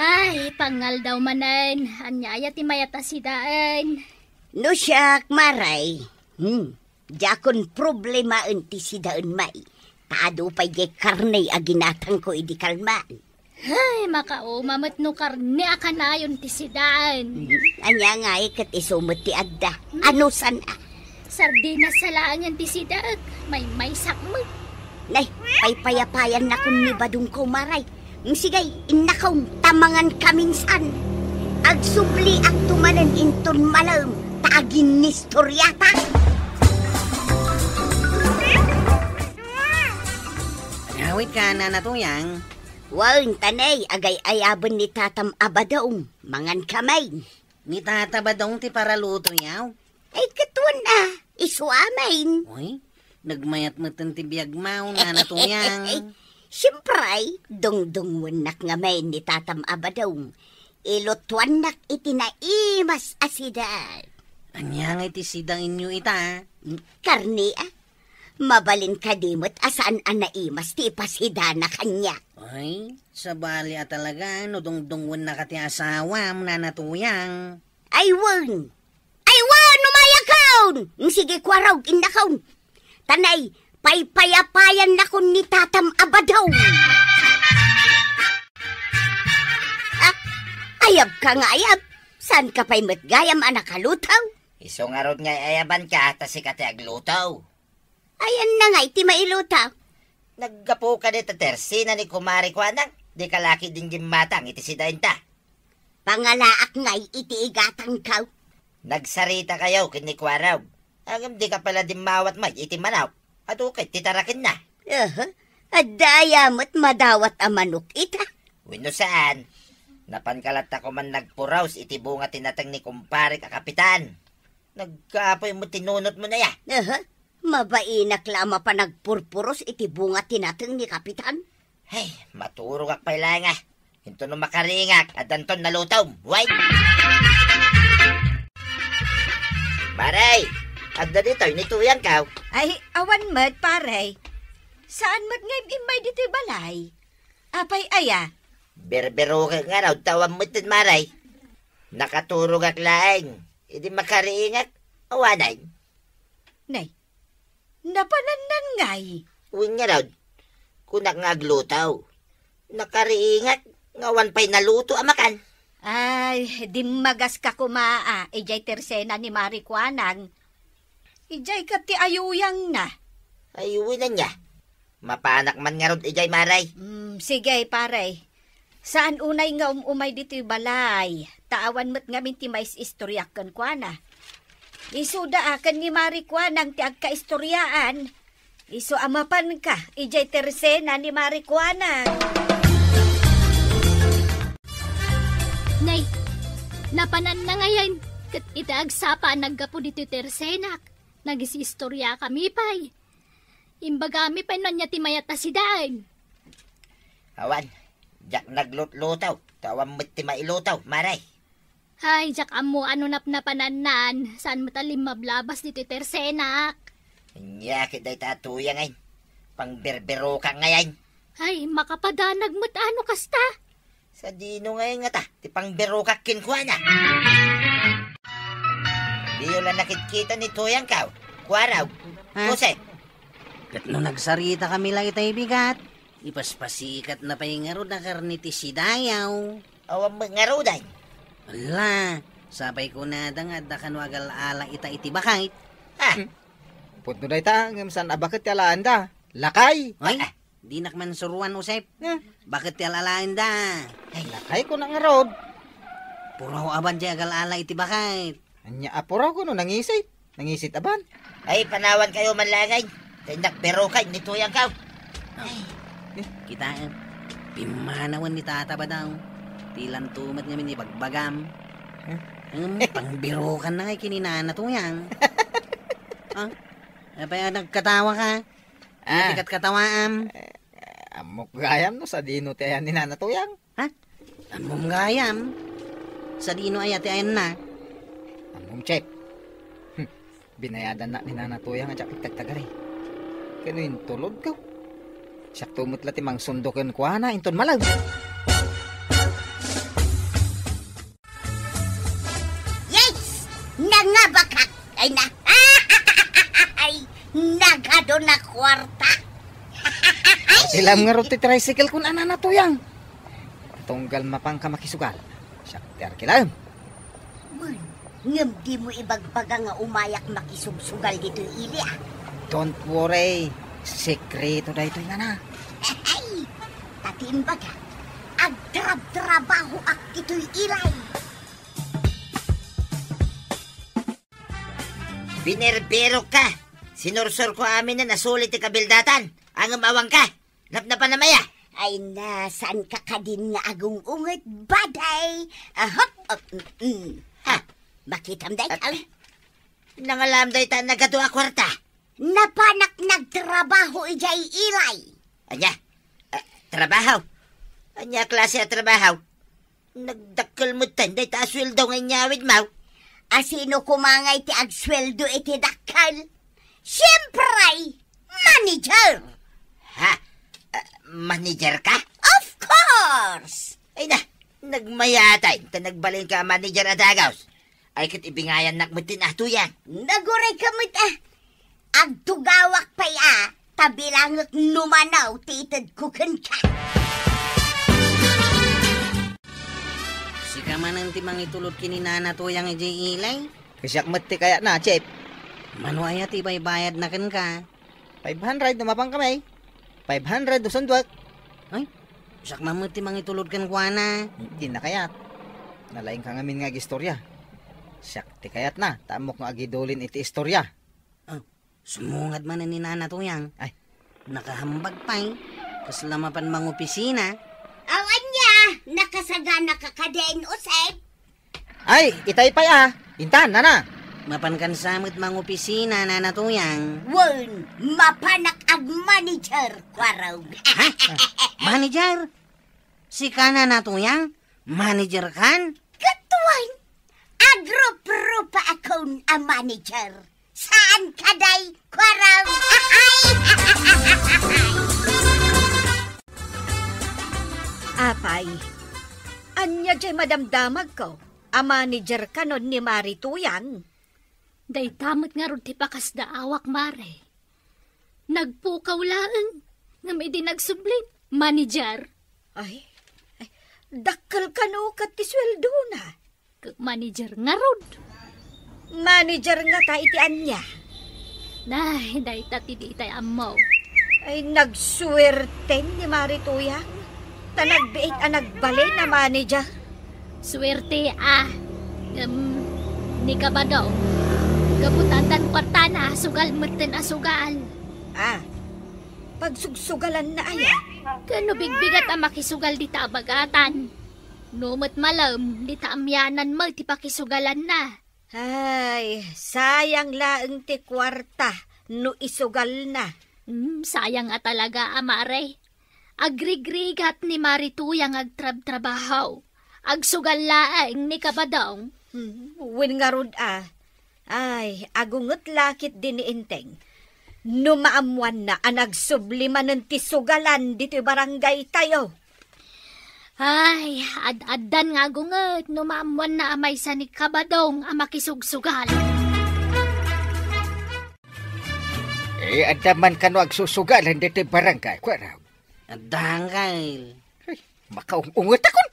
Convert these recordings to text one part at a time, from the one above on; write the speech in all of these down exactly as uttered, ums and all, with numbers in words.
Ay, pangaldaw manen. Ania aya ti mayat a sidaen? No siak, Maray. Hmm. Diakon problemaen ti sidaen, May. Ta adu pay diay karne a ginatangko idi kalman. Ay, makauma met no karne a kanayon ti sidaen. Ania ngay ket isu met ti adda? Ano san a? Sardinas sa laengen ti sidaek. Maymaysak met. Nay, paypayapayannakon ni badongko, Maray. Sige, innakon, ta mangan kaminsan. Agsubliakto manen inton malem, ta aginnistoriata. Agawidka, Nana Tuyang? Wen, ta nay, agay-ayaben ni tatam a badong. Mangan kami. Ni tata badong ti paralutoyaw? Ay, ket wen a, isu amin. Uy, nagmayat metten ti biagmaw, Nana Tuyang. Siempre, dungdungngoennak ngamin ni tatam a badong. Ilutuannak iti naimas a sida. Ania ngay ti sidaenyo ita? Karne a. Mabalin kadi met a saan a naimas ti ipasidana kaniak. Ay, sabali a talaga no dungdungngoennaka ti asawam, Nana Tuyang. Ay, wen. Ay, wen, umayakon! Sige, kuarog, innakon. Ta nay, paypayapayannakon ni tatam a badong. Ah, ayabka nga ayab. Saanka pay met gayam a nakaluto? Isu ngarud nga ayabanka, ta sika ti agluto. Ayanna ngay ti mailuto? Naggapuka dita tersena ni Kumare Kuanang, dika la ketdin gimmatang iti sidaenta. Pangalaak ngay iti igatangko. Nagsaritakayo ken ni Kuarog. Ngem dika pay la dimmawat met iti manok. Adu ket ti tarakenna. Aha, adda aya met madawat a manok ita? Wenno saan? Napanka latta koman nagpuros iti bunga ti nateng ni kumparek a kapitan. Nagkaapoy met ti nunotmon aya. Aha, mabainak la a mapan nagpurpuros iti bunga ti nateng ni kapitan. Hey, maturogak pay laeng a. Inton no makaringak, addanton nalutom. Way! Pare, adda ditoy ni Tuyangko. Ay, awan met, pare. Saan met nga im-immay ditoy balay? Apay aya? Berbero ka ngarud, ta awan met ti Maray. Nakaturogak laeng. Idi makaringak, awanen. Nay, napanannan ngay? Wen ngarud, kunak nga agluto. Nakariingak nga awan pay naluto a makan. Ay, dimmagas ka koma a, idiay tersena ni Mari Kuanang. Idiay ket ti ayuyangna. Ay, wen ania. Mapanak man ngarud idiay, Maray. Mm, sige, pare. Saan unay nga um-umay ditoy balay, ta awan met ngamin ti mais-istoriak kenkuana. Isuda a ken ni Mari Kuanang ti agkaistoriaan. Isu a mapanka idiay tersena ni Mari Kuanang. Nay, napananna ngayen, ket iti agsapa a naggapu ditoy tersenak, nagis-istoriakami pay. Imbagami pay no ania ti mayat a sidaen. Awan, diak naglutluto, ta awan met ti mailuto, Mare. Ay, diak ammo a no napnapanannan, saan met a limmablabas ditoy tersenak. Ania ket dayta a Tuyang ay, pangberberokak ngay ay. Ay, makapadanag met a no kasta. Sadino ngay ngata ti pangberokak kenkuana? Diyo la nakitkita ni Tuyangko, Kuarog, Ha? Jose. Ket no nagsaritakami la itay bigat, ipaspasikatna pay ngarud a karne ti sidayaw. Awan met ngaruden. Ala, sapay kunada nga adda kano agal-ala ita iti bakay. Ha? Hmm. Pudno dayta, ngem saan a baket ti alaanda? Lakay? Ay, Ah, dinak man suruan, Josep. Hmm. Baket ti al-alaenda? Ay, lakay ko na ngarud. Puraw aban diay agal-ala iti bakay. Ania a puraw ko no nangisit? Nangisit aban? Ay, panawan kayo man langay. Kay nagberokay ni Tuyang kaw. Oh. Ay. Kitaem, pimmanawen ni Tata Badaw. Ti lantumet ngamin ni bagbagam. Hmm? Ang pangbirokan na ngay kininana Tuyang. Ah, apay a nagkatawa ka? Ah. Iti katkatawaam. Eh, ammok gayam no sadino ti ayan ni Nana Tuyang. Ha? Ammom gayam? Sadino aya ti ayanna? Ammom, Chef. Hmm. Binayadannak ni Nana Tuyang a diak agtagtagari. Ken no intulodko, siakto met la ti mangsundo kenkuana inton malem. Ay na. Ay, nagado na kuarta. Ilam ngarud ti tricycle kun anana, Tuyang. Tunggal mapanka makisugal. Siak ti arkilaem. Wen, ngem dimo ibagbaga nga umayak makisugsugal ditoy ili, a? Don't worry. Sekreto daytoy, nana. Ay, ta ti imbaga, agtrabtrabahoak ditoy ilay. Binerberok ka. Sinursorko amin a nasuli ti kabildatan. Ngem awan ka. Napnapan a maya. Ay na, saan ka kadin nga agung-unget, baday? Ahop, op, mm, mm. Ha? Makitam dayta. Nangalam dayta nagadu a kuarta. Napanak nagtrabaho idiay ilay. Ania? Ah, trabaho? Ania klase a trabaho? Nagdakkel metten dayta a sueldo nga inyawidmo. A sino koma ngay ti agsueldo iti dakkel? Siempre, manager! Ha? Ah, manager ka? Of course! Ay na, nagmayatay, ta nagbalinka a manager a dagaus. Ay ket ibingayannak metten a, Tuyang. Naguray ka met, a. Agtugawak pay, a, ta bilangek no mano ti itedko kenka. Sika manen ti mangitulod ken ni Nana Tuyang idiay ilay? Ket siak met ti kayatna, Chief. Mano aya ti ibaybayadna kenka? Five hundred no mapankami. Five hundred no sunduek. Ay, siak man met ti mangitulod kenkuana. Dina kayat. Nalaingka ngamin nga agistorya. Siak ti kayatna, ta ammok nga agidulin iti istorya. Ah, sumungad manen ni Nana Tuyang. Ay. Nakahambag pay. Kasla mapan mangopisina. Aw, ania, nakasaganaka kadin, Jose? Ay, itay pay, a. Intan, nana. Mapankansa met mangopisina, Nana Tuyang? Wen, mapanak agmanager, kuarog. Ha? Manager? Sika, Nana Tuyang? Manager kan? Ket wen, agruprupaakon a manager. Saan kaday, kuarog? Apay, ania jay madamdamagko a manager kanon ni Mari Tuyang? Dayta met ngarud ti pakasdaawak, Mare. Nagpukaw laeng, ngem idi nagsubli, manager. Ay, ay, dakkel kano ket ti sueldona? Ket manager ngarud. Manager ngata iti ania? Nay, dayta ti ditay ammo. Ay, nagsuerten ni Mari Tuyang. Ta nagbiit a nagbalin a manager. Suerte, a. Ngem, ni Kabadong, gapu ta addan kuartana, sugal metten a sugal. A, pagsugsugalanna aya? Ket no bigbigat a makisugal dita a bagatan. No met malem, dita amianan met ti pakisugalanna. Ay, sayang laeng ti kuarta no isugalna. Hmm, sayang a talaga, a, Mare. Agrigrigat ni Mari Tuyang agtrabtrabaho. Agsugal laeng ni Kabadong. Hmm, wen ngarud, a. Ay, agunget la ketdi ni Enteng. No maammoanna a nagsubli manen ti sugalan ditoy barangaytayo. Ay, ad-addan nga agunget no maammoanna a maysa ni Kabadong a makisugsugal. Eh, adda man kano agsusugalan ditoy barangay, kuarog? Adda, Angkel. Ay, makaung-ungetakon.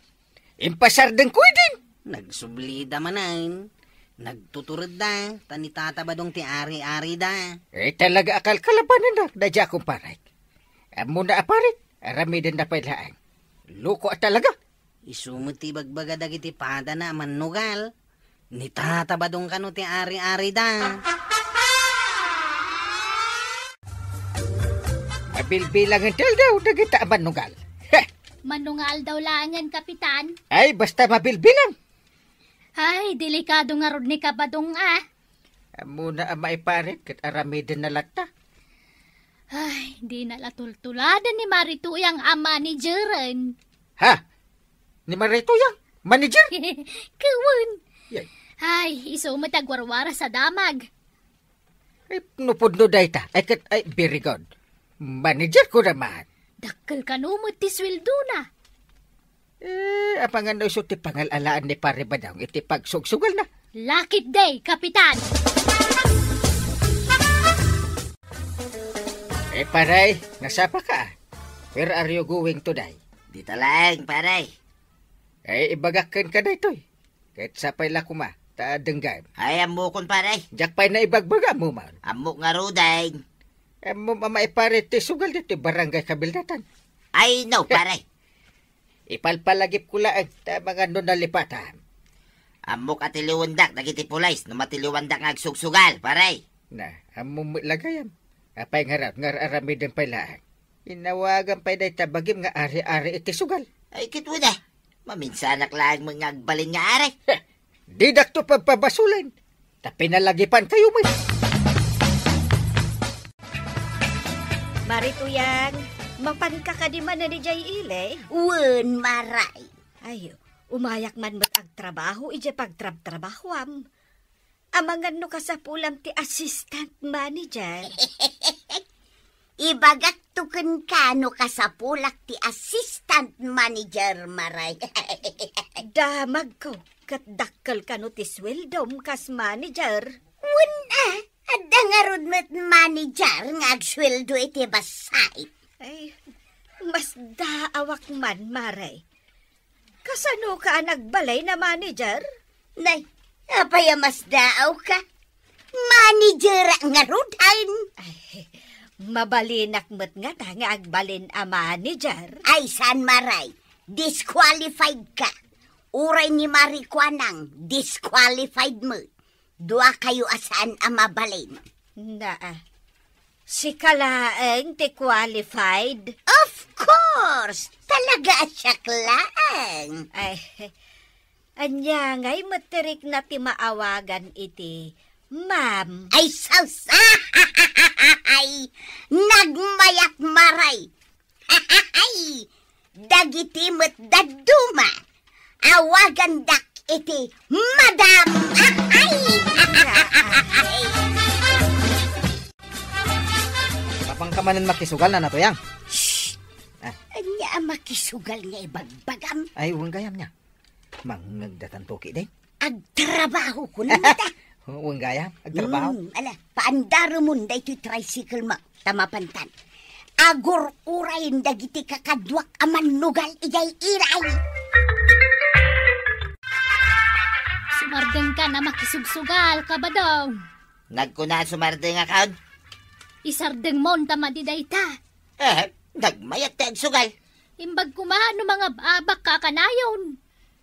Impasardengko idin. Nagsublida manen. Nagtuturedda, ta ni Tata Badong ti ari-arida. Eh, talaga a kalkalabanennak daydiay a kumparek. Ammona a pare, aramidenna pay laeng. Loko a talaga. Isu met ti ibagbaga dagiti padana a mannugal. Ni Tata Badong kano ti ari-arida. Mabilbilangen ti aldaw dagita a mannugal. Heh! Mano nga aldaw laengen, Kapitan? Ay, basta mabilbilang. Ay, delikado ngarud ni Kabadong, a. Ammona a maiparit ket aramidenna latta. Ay, dina la tultuladen ni Mari Tuyang a manageren. Ha? Ni Mari Tuyang? Manager? Ket wen. Yay. Ay, isu met agwarwaras a damag. Ay, no pudno dayta. Ay, ket, ay, very good. Manager ko naman. Dakkel kano met ti sueldona. Eh, amangan no isu ti pangal-alaan ni Pare Badong iti pagsugsugalna. Lucky day, Kapitan! Eh, pare, nasapa ka? Where are you going today? Dita laeng, pare. Eh, ibagak kenka daytoy. Ket sapay la koma, ta denggem. Ay, ammokon, pare. Diak pay naibagbaga, ammom man. Ammok ngaruden. Ammom a maipare ti sugal ditoy barangay Kabildatan. Ay, no, pare. Ipalpalagipko laeng, ta mangano nalipatam. Ammok a tiliwendak dagiti pulis no matiliwandak nga agsugsugal, pare. Na, ammom met la gayam. Apay ngarud nga ar-aramiden pay laeng? Inawagan pay dayta bagim nga ari-ari iti sugal. Ay, ket wen a. Maminsanak laeng met nga agbalin nga ari. Heh, didakto pagpabasolen. Ta pinalagipankayo met. Mari Tuyang, mapanka kadi manen idiay ili? Wen, Maray. Ay, umayak man met agtrabaho idiay pagtrabtrabahoam. Amangan no kasapulam ti assistant manager. Ibagakto kenka no kasapulak ti assistant manager, Maray. Damagko, ket dakkel kano ti sueldom kas manager? Wen a, adda ngarud met manager nga agsueldo iti bassit. Ay, masdaawak man, Maray. Kasano ka a nagbalin a manager? Nay, apay a masdaawka? Manager ngaruden. Ay, mabalinak met ngata nga agbalin a manager. Ay, saan, Maray? Disqualified ka. Uray ni Mari Kuanang, disqualified met. Duakayo a saan a mabalin. Naa. Sika laeng ti qualified? Of course! Talaga a siak laeng. Ay, ania ngay met ti rikna ti maawagan iti ma'am? Ay, sus! Ay, nagmayat, Maray! Ay, dagiti met dadduma, awagandak iti madam. Ay! Mapanka manen makisugal, Nana Tuyang? Shh! Ah. Ania a makisugal nga ibagbagam? Ay, wen gayam nia. Mangngegdatanto ketdin. Agtrabaho, kunam ita. Wen gayam, agtrabaho. Mm, ala, paandaremon daytoy tricycle mo, ta mapantan. Agur-urayen dagiti kakaduak a mannugal idiay ilay. Sumardengkan a makisugsugal, Kabadong. Nagkuna a sumardengakon? Isardengmon ta madi dayta. Eh, nagmayat ti agsugal. Imbag koma no mangab-abak ka kanayon.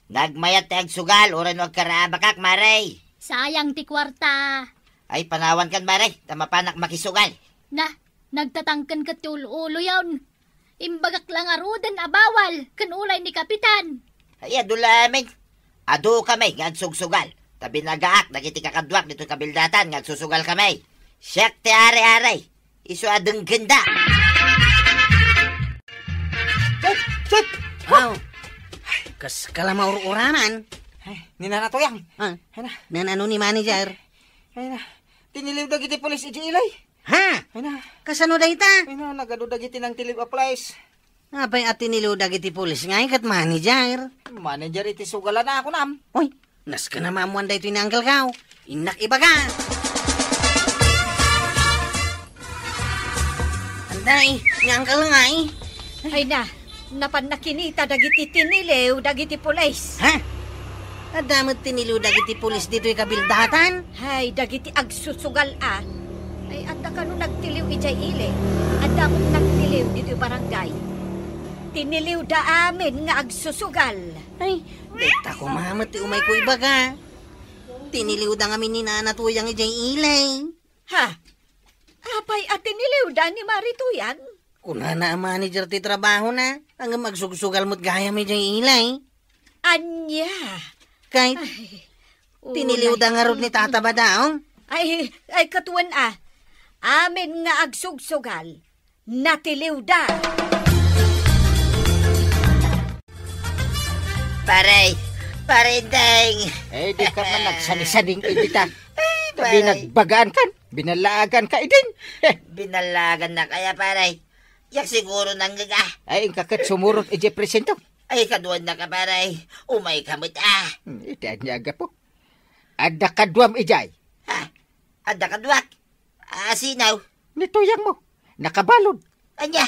Nagmayat ti agsugal, uray no agkaraabakak, Mare. Sayang ti kuarta. Ay, panawankan, Mare, ta mapanak makisugal. Na, nagtatangken ket ti ul-uloyon. Imbagak la ngaruden a bawal ken ulay ni Kapitan. Ay, adu la amin. Adu kami nga agsugsugal. Ta binagaak dagiti kakaduak ditoy kabildatan nga agsusugal kami. Siak ti ari-ari. Isu a denggenda. Chot! Chot! Aw. Kaskala maur-uraman. Ay, ni Nana Tuyang. Ah. Ay na. Nan-ano ni manager? Ay na. Tiniliw dagiti pulis iti ilay. Ha? Ay na. Kasano dayta? Ay na, nagadu dagiti nangtiliw a pulis. Apay a tiniliw dagiti pulis nga ikat manager? Manager iti sugalan a kunam. Oy, nasken a maammoan daytoy ni Uncle Kao. Innak ibaga. Anday, ni Uncle ngay. Ay na, napan nakinita dagiti tiniliw dagiti pulis. Ha? Adda met tiniliw dagiti pulis ditoy kabildatan? Hay, dagiti agsusugal a. Ay, adda kano nagtiliw idiay ili? Adda met nagtiliw ditoy barangay. Tiniliwda amin nga agsusugal. Ay, dayta koma met ti umayko ibaga. Tiniliwda ngamin ni Nana Tuyang idiay ili. Ha? Apay a tiniliwda ni Mari Tuyang? Kunana a manager ti trabahona, ngem agsugsugal met gayam idiay ili. Ania? Kay, ay, tiniliwda ngarud ni Tata Badaw. Ay, ay, katuen a. Amin nga agsugsugal, natiliwda. Pare, Pare Deng. Eh, di ka man nagsanisaning ibita. Ay, pare. Binagbagaan kan, binalaagan ka idin. Eh. Binalaagan na kaya, pare. Yak siguro nanggaga. Ay, inka ket sumurot iti presinto. Ay, kaduan na ka, pare. Umay ka met, ah. Hmm, iti anya agapo. Adda kaduam ijay. Ha? Adda kaduak? Ah, sinaw? Ni Tuyang mo. Nakabalud. Ania?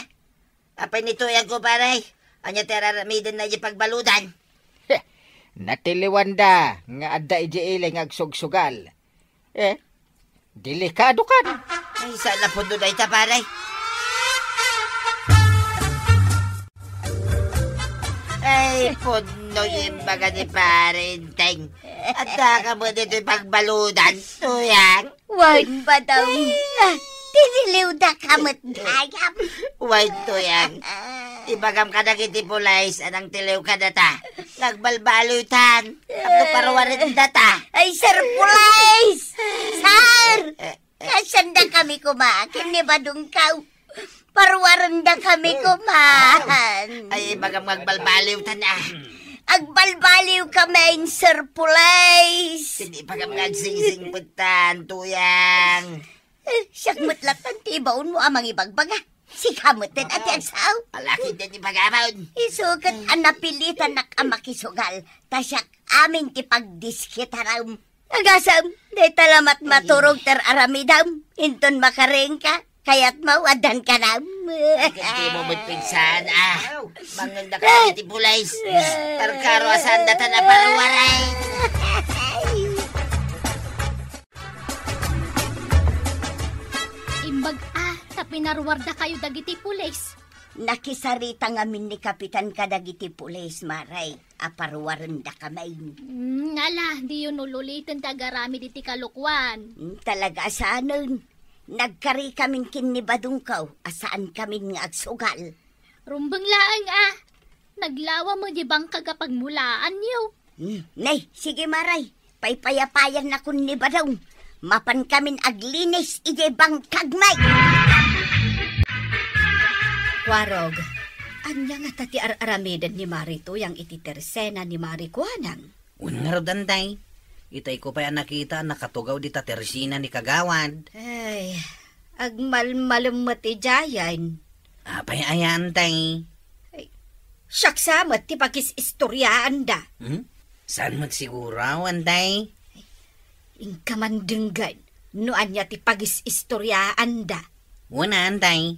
Apay ni Tuyang, kumpare? Ania ti ar-aramidenna idiay pagbaludan? Heh, natiliwanda nga adda idiay ili nga agsugsugal. Eh, delikado kan. Ay, saan a pudno dayta, pare? Ay, pudno yung baga ni Pare Enteng. Adda ka mo dito'y pagbaludan, Tuyang? Wen, Badong. Ah, tiniliwdaka met gayam. Wen, Tuyang. Ah. Ibagam kadagiti pulis a nangtiliw kadata. Nagbalbaliwtan. Tapno paruwarendata. Ay, Sir Pulis! Sir! Eh, eh. Kasanda kami kuma, ken ni Badong kaw. Paruwarenda kami kuman. Ay, ibagam nga agbalbaliwtan, ah. Agbalbaliw kami, Sir Pulis. Ken ibagam nga agsingsingpettan, Tuyang. Eh, siak met latta ti ibaon mo a mangibagbaga. Sika met ti agsao. Alakid ti ibagamon. Isu ket a napilitanak a makisugal. Ta siak amin ti pagdiskitaram. Agasem, dayta la met maturog ti ar-aramidem. Inton makarengka, kayat mo, addan kanam. Ket di mo met pinsan, ah. Mangngegda ka iti pulis. Parkaro a saandata a paruwaray. Imbag a, ta pinaruwarda kayo dagiti pulis. Nakisarita ngamin ni Kapitan kadagiti pulis, Maray, a paruwarenda kami. Mm, ala, diyo nululiten ti agaramid iti kalokuan. Mm, talaga a saanen. Nagkari kamin ken ni Badungkaw, a saan kamin nga agsugal. Rumbeng laeng a, naglawa mo di bangkag a pagmulaanyo. Hmm, ne, sige, Maray. Paypayapayannakon ni Badong. Mapan kamin aglinis idiay bangkagmi. Kuarog, ania ngata ti ar-aramiden ni Mari Tuyang iti tersena ni Mari Kuanang? Wen ngarud, Antay. Itayko pay a nakita a nakatugaw dita tersena ni Kagawad. Ay, agmalmalem met idiayen. Apay aya, Antay? Ay, siak sa met ti pagis-istoriaanda. Hmm? Saan met siguro, Antay? Inka man denggen no ania ti pagis-istoriaanda. Wen, Antay.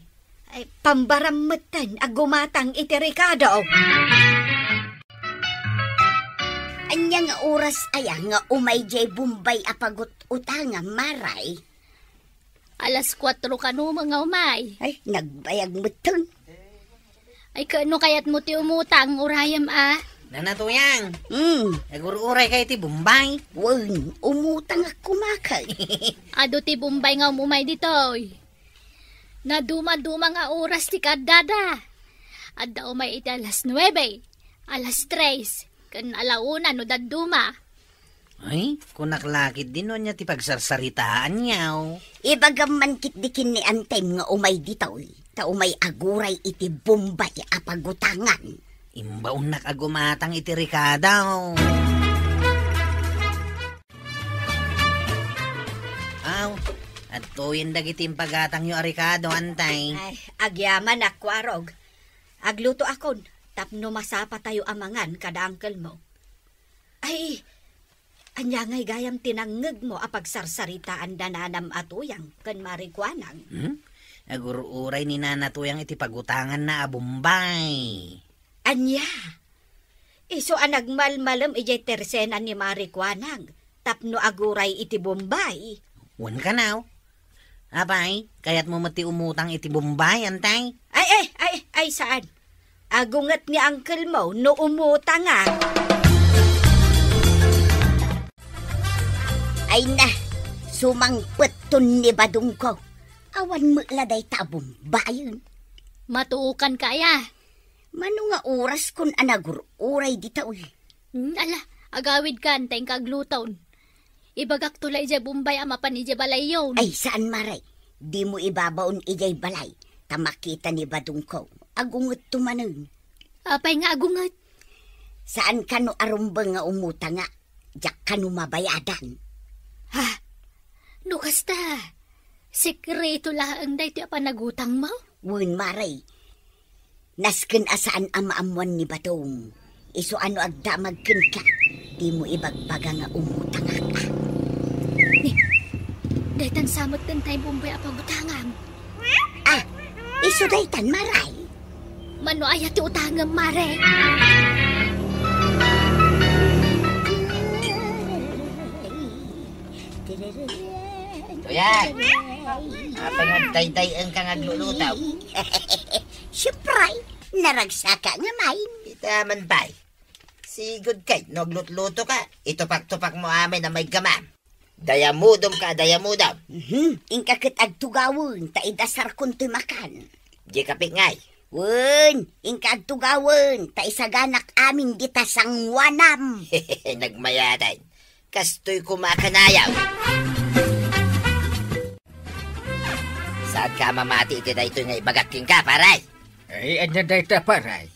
Ay, pambaram metten a gumatang iti rekado. Ania nga oras aya nga umay diay Bombay a pagut-utangam, Maray? Alas kuatro kano nga umay. Ay, nagbayag metten. Ay, kaano kayat mo ti umutang, urayem a? Nana Tuyang. Hmm. Agur-uray kayo ti Bombay. Wen, umutang ak kumakay. Adu ti Bombay nga umay ditoy. Naduma-duma nga oras ti kaddada. Adda umay iti alas nuebe, alas tres, ken ala una no dadduma. Ay, kunak la ketdi no ania ti pagsarsaritaanyo. Ibagam man ketdi ken ni Antem nga umay ditoy, ta umay aguray iti Bombay a pagutangan. Imbaonnak a gumatang iti rekado. Aw, adtoyen dagiti impagatangyo a rekado, Antay. Ay, agyamanak, Kuarog. Aglutoakon, tapno masapatayo a mangan kada angkelmo. Ay, ania ngay gayam ti nangngegmo a pagsarsaritaanda nanam a Tuyang ken Mari Kuanang? Hmm? Agur-uray ni Nana Tuyang iti pagutanganna a Bombay. Ania? Isu a nagmalmalem idiay tersena ni Mari Kuanang tapno aguray iti Bombay. Wen kanaw. Apay, kayatmo met ti umutang iti Bombay, Antay? Ay, ay, ay, ay, saan? Agunget ni angkelmo no umutang a. Ay na, sumangpetton ni Badungko. Awan met la dayta a Bombayen. Matuokan ka aya? Mano nga oraskon a nagur-uray ditoy? Hmm, ala, agawidkan ta inka agluton. Ibagakto la idiay Bombay a mapan idiay balayyon. Ay, saan, Maray. Dimo ibabaon idiay balay, ta makita ni Badungko. Agungetto manen. Apay nga agunget? Saan kano a rumbeng nga umutang a, diak kano mabayadan. Ha? No kasta, sekreto laeng daytoy a panagutangmo? Wen, Maray. Nasken a saan a maammoan ni Badong. Isu a no agdamag kenka, dimo ibagbaga nga umutangak a. Ni, daytan sa met dayta Bombay a pagutangam. Ah, Isu daytan, Mare. Mano aya ti utangem, Mare? Tuyang, apay nga agdaydayenka nga aglulutaw? Siempre, naragsaka nga main. Ita man pay. Sigud kay, no aglutlutoka, itupak-tupak mo amin a maiggamam. Dayamudom ka, dayamudom. Mhm, inka ket agtugawen, ta idasarkon toy makan. Di kapik ngay. Wen, inka agtugawen, ta isaganak amin dita sanguanam. Nagmayaten. Kastoy koma a kanayaw. Saanka a mamati iti daytoy nga ibagak kenka, pare? Ay, ania dayta, pare?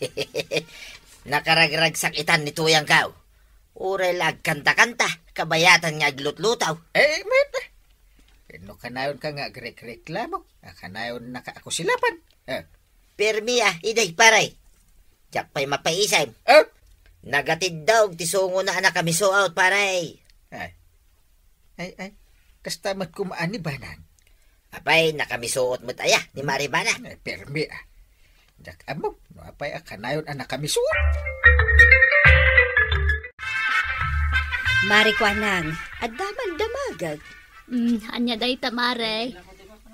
Nakaragragsak itan ni Tuyangko. Uray la agkanta-kanta, kabayatan nga aglutlutaw. Eh, met, eh. No kanayonka nga agrekreklamo, a kanayonnaka a kusilapan. Eh. Permi, a, iday, pare. Diak pay mapaisem. Eh? Nagatiddog ti sungona a nakamisuot, pare. Ay. Ay, ay. Kasta met koma ni Banang. Apay, nakamisuot met aya ni Mare Banang? Eh, permi, a. Diak ammo, no apay a kanayon a nakamisuot. Mare Kuanang, adda man damagek. Mm, ania dayta, Mare?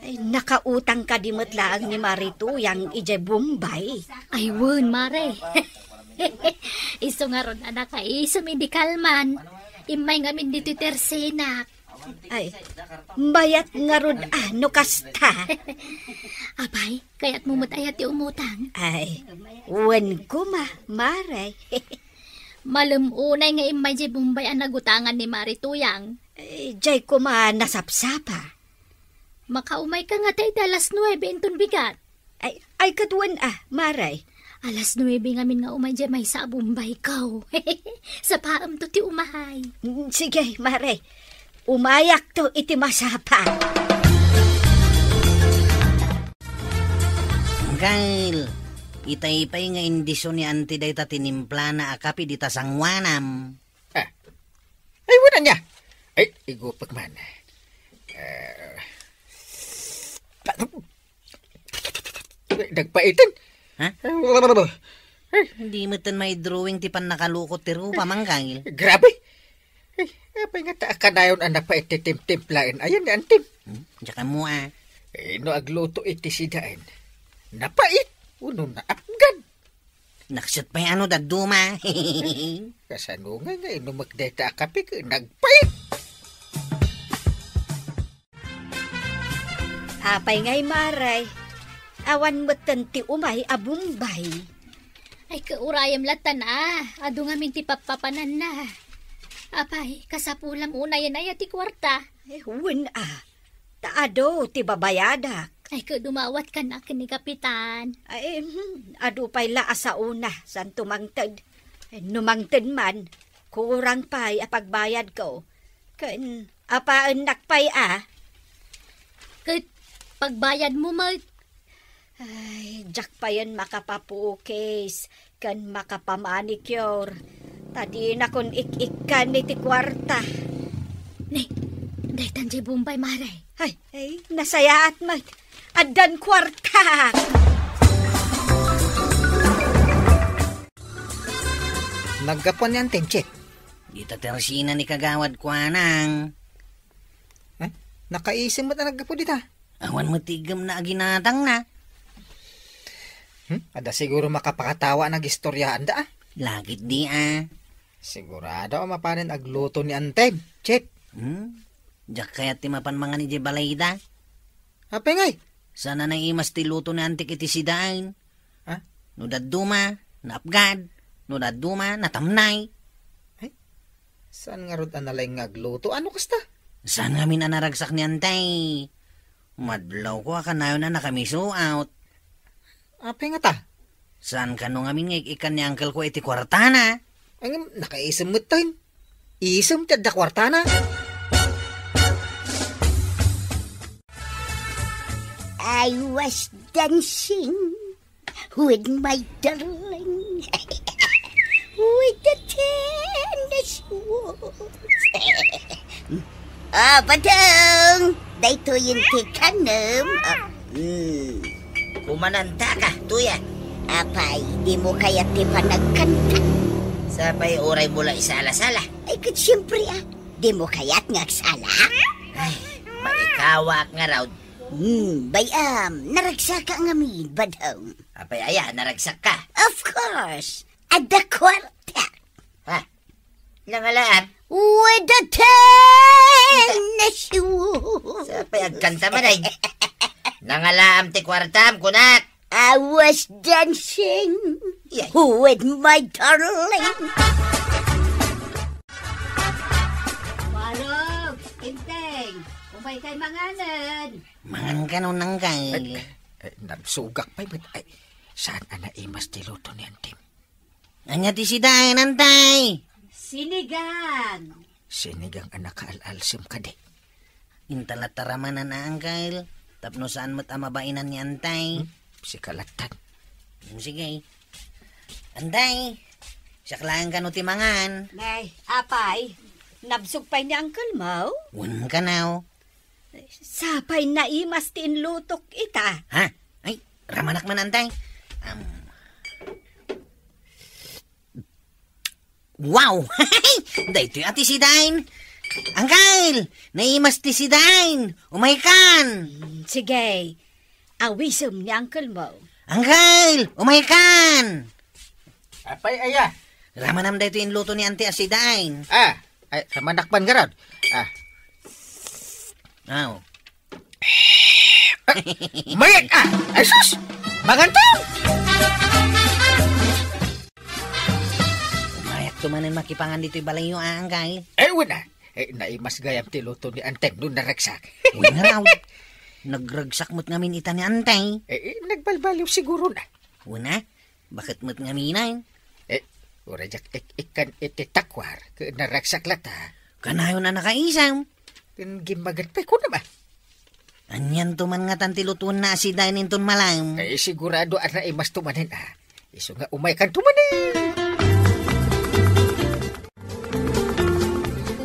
Ay, nakautang kadi met laeng ni Mare Tuyang idiay Bombay. Ay, wen, Mare. Isu ngarud a nakaisem idi kalman. Immay ngamin ditoy tersenak. Ay, mayat ngarud a no kasta. Apay, kayatmo met aya ti umutang? Ay, wen koma, Mare. Malem unay nga immay diay Bombay a nagutangan ni Mare Tuyang. Eh, diay koma nasapsapa. Makaumayka ngata iti alas nuebe inton bigat. Ay, ay, ket wen a, Mare. Alas nuebe ngamin nga umay diay maysa a Bombayko. Sapaemto ti umay. Mm, sige, Mare. Umayakto iti masapa. Angkel, itay pay nga indiso ni Auntie dayta tinimplana a kape dita sanguanam. Ah. Ay, wen ania. Ay, igupek man. Eh, nagpaiten. Ha? Ay, Hindi met ten maidrawing ti pannakalukot ti rupa, Mangkangil. Grabe. Ay, apay ngata a kanayon a napait ti timtimplaen ayan ni Antim? Hmm? Diak ammo, a. Eh, no agluto iti sidaen, napait wenno naapgan? Naksot pay a no dadduma. Kasano ngay nga inumek dayta a kape ket nagpait? Apay ngay, Mare? Awan metten ti umay a Bombay. Ay, kaurayem latta na. Adu ngamin ti pappapananna. Apay, kasapulam unayen aya ti kuarta? Eh, wen a. Ta adu ti babayadak. Ay, ket dumawatkan a ken ni Kapitan. Ay, hmm, adu pay la a saona, saan to mangted. Eh, no mangted man, kurang pay a pagbayadko. Ken apaennak pay a. Ket pagbayadmo met. Ay, diak payen makapapukis ken makapamanicure. Ta dinakon ik-ikkan iti kuarta. Ni, daytan diay Bombay, Mare. Ay, ay, nasayaat met. Addan kuarta. Naggapuan ni Antim, Chit? Dita tersina ni Kagawad Kuanang. Eh, nakaisem met a naggapu dita. Awan met ti iggemna a ginatangna. Hmm? Adda siguro makapakatawa a nagistoryaanda, a. Lagit di, a. Sigurado a mapanen agluto ni Antim, Chit. Hmm? Diak kayat ti mapan mangan idiay balayda. Apay ngay? Saan a naimas ti luto ni Antik iti sidaen. Ha? No dadduma, naapgad. No dadduma, natamnay. Ay, saan ngarud a nalaing nga agluto? Ano kasta? Saan ngamin a naragsak ni Antay? Madlawko a kanayon a nakamisuot. Apay ngata? Saan kano ngamin nga ik-ikkan ni uncle ko iti kuartana? Ay, ngem, nakaisem met tayo. Isem ti adda kuartana. I was dancing with my darling, with the tennis shoes. Ah, Badong! Daytoyen ti kanem. Ah, mm. Kumanantaka, Tuyang. Apay, dimo kayat ti panagkanta? Sapay uraymo la isala-sala. Ay, ket siempre, ah. Dimo kayat nga agsala? Ay, maikawaak ngarud. Hmm, bay-am, naragsaka ngamin, Badong. Apay aya, naragsakka? Of course. Adda kuarta. Ha? Nangalaam? With the tennis shoes. Sapay agkanta man ay. Nangalaam ti kuartam, kunak. I was dancing Yay. With my darling. Barog, Inteng, umaykay manganen. Mangan kano, Angkel. Ay, ay, nabsugak pay met. Ay, saan a naimas ti luto ni Antim? Ania ti sidaen, Antay? Sinigang. Sinigang a nakaal-alsem kadi. Inta latta ramanan, Angkel, tapno saan met a mabainan ni Antay. Hmm? Sika lattan. Hmm, sige. Antay, siak laeng kano ti mangan. Nay, apay, nabsog pay ni Uncle mo? Wen kanaw. Sapay naimas ti inlutok ita. Ha? Ay, ramanak man, Antay. Am. Wow! Daytoy a ti sidaen. Uncle, naimas ti sidaen. Umaykan. Mm, sige. Awisem ni Uncle mo. Uncle, umaykan. Apay aya? Ramanam daytoy inluto ni Auntie a sidaen. Ah, ay, ramanak man ngarud. Ah. Aw. Mayat, ah! Ay, sus! Manganto! Mayat to manen makipangan ditoy balayyo, ah, Uncle. Eh, wen, ah. Eh, naimas gayam ti luto ni Antay no naragsak. Wen nga raw. Nagragsak met ngamin ita ni Antay. Eh, eh, nagbalbaliw siguro na. Wen, ah. Baket met ngamin ay? Eh, uray diak ik-, ikkan iti takwar, ket naragsak latta. Kanayon a nakaisam. Ken gimmaget pay kunam a. Anian to man ngatan ti lutuenna a sidaen inton malam? Eh, sigurado a naimas to manen a. Isu nga umaykan to manen.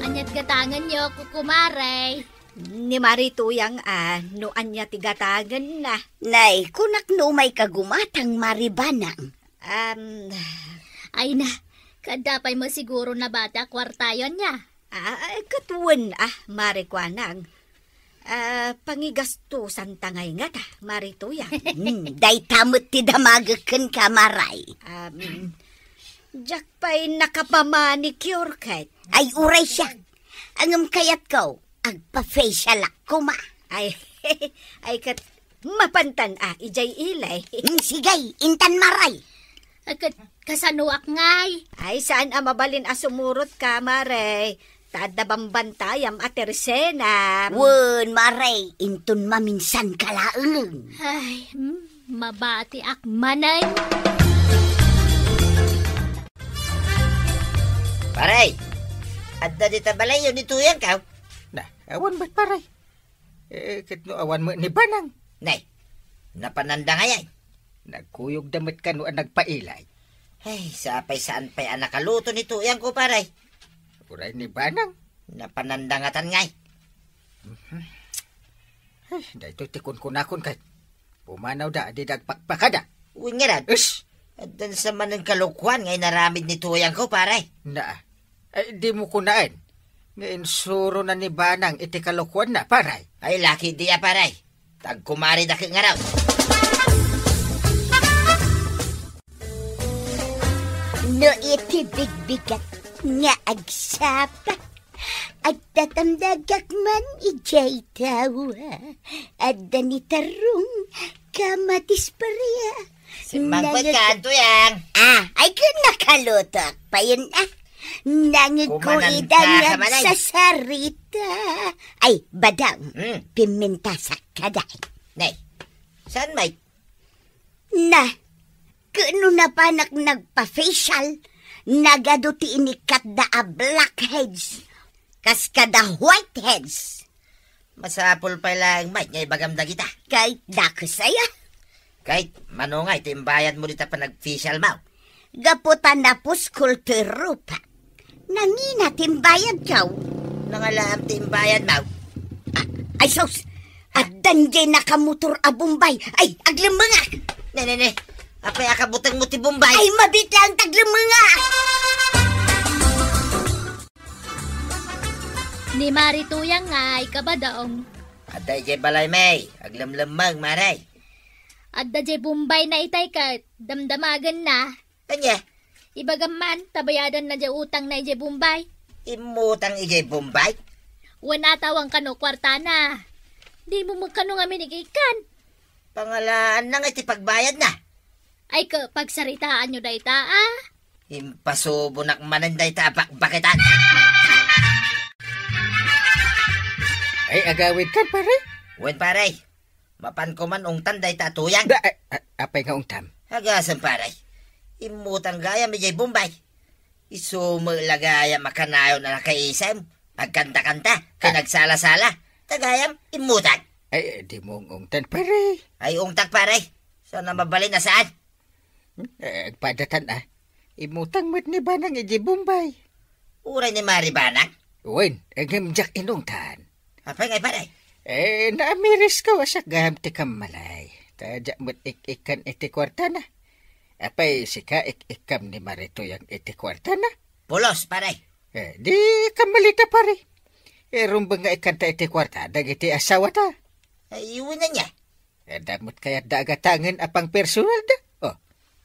Aniat gatangenyo, kukumare? Ni Mari Tuyang a, no ania ti gatangenna. Nay, kunak no umayka gumatang, Mari Banang. Am, Ay na, kaadda pay met siguro nabati a kuartayo ania? Ah, ay, ket wen, ah, Mari Kuanang. Ah, pangigastusanta ngay ngata, Mari Tuyang. Hmm, dayta met ti damagek kenka, Maray. Am, diak pay nakapamanicure ket. Ay, uray siak. Ngem kayatko, agpa-facialak koma. Ay, ay ket mapantan a idiay ili. Hmm, sige, intan, Maray. Ay, ket kasanoak ngay? Ay, saan a mabalin a sumurotka, Maray. Ta adda bambantayam a tersenam. Wen, Maray, inton maminsanka laeng. Ay, hmm, mabatiak manen. Paray, adda dita balayyo ni Tuyangko? Na, awan met, paray. Eh, ket no awan met ni Banang? Nay, napananda ngay ay? Nagkuyogda met kano a nagpailay. Ay, sapay saan pay a nakaluto ni Tuyangko, paray. Uray ni Banang? Napananda ngatan ngay. Mhm. Ay, daytoy ti kunkunakon ket. Pumanawda, dida agpakpakada. Wen ngarud. Ish! Addan sa manen kalokuan nga inaramid ni Tuyangko, paray. Na, ay, dimo kunaen nga insurona ni Banang iti kalokuanna, paray. Ay, laki diay, paray. Tagkumarida ket ngarud. No iti bigbigat nga agsapa, agtatandagak man idiay tawa. Adda ni tarong, kamatis, paria. Simmangpet ka, Tuyang. Ah, ay, ken nakalutoak payen, ah. Nangegko ida nga agsasarita. Ay, Badong, hmm, pimmintasak kada. Nay, saan met? Na, ket no napanak nagpa-facial, nagadu ti inikkatda a blackheads, kas kada whiteheads. Masapul pay laeng met nga ibagam dagita. Kay dakes aya. Kay, mano ngay ti imbayadmo dita panag-facial mo? Gapu ta napuskol ti rupak. Nangina ti imbayadko. Nangalaam ti imbayadmo. Ah, ay sus! Addan jay nakamotor a Bombay. Ay, aglemmengak! Ne, ne, ne. Apay a kabutengmo ti Bombay? Ay, mabiit laeng ta aglemmengak! Ni Mari Tuyang nga ikabadong. Adda idiay balay, May. Aglemlemmeng, Mari. Adda jay Bombay na itay ket damdamagenna. Ania? Ibagam man, ta bayadanna jay utangna idiay Bombay. Immutang idiay Bombay? Wen, atawan kano kuartana. Dimo met kano ngamin ikkan. Pangalaanna nga iti pagbayadna. Ay, ket pagsaritaanyo dayta, a? Impasubonak manen dayta a bakbakitan. Ay, agawidkan, pare? Wen, pare. Mapanko man ungtan dayta a Tuyang. Da, a, a, apay nga ungtam? Agasem, pare. Immutang gayam idiay Bombay. Isu met la gayam a kanayon a nakaisem, agkantakanta, ken Ah. agsala-sala. Ta gayam, immutang. Ay, dimo ungtan, pare. Ay, ungtak, pare. Saan a mabalin a saan? Hmm, eh, agpadatan, a. Immutang met ni Banang idiay Bombay. Uray ni Mari Banang? Wen, ngem diak inungtan. Apay ngay, pare? Eh, naamirisko a siak gayam ti kammalay. Ta diak met ik-ikkan iti kuartana. Apay, sika ik-ikkam ni Mari Tuyang iti kuartana? Pulos, pare. Eh, di kammalita, pare. Eh, rumbeng nga ikkanta iti kuarta dagiti asawata. Ay, wen ania? Adda met kayatda a gatangen a pangpersonalda? Oh.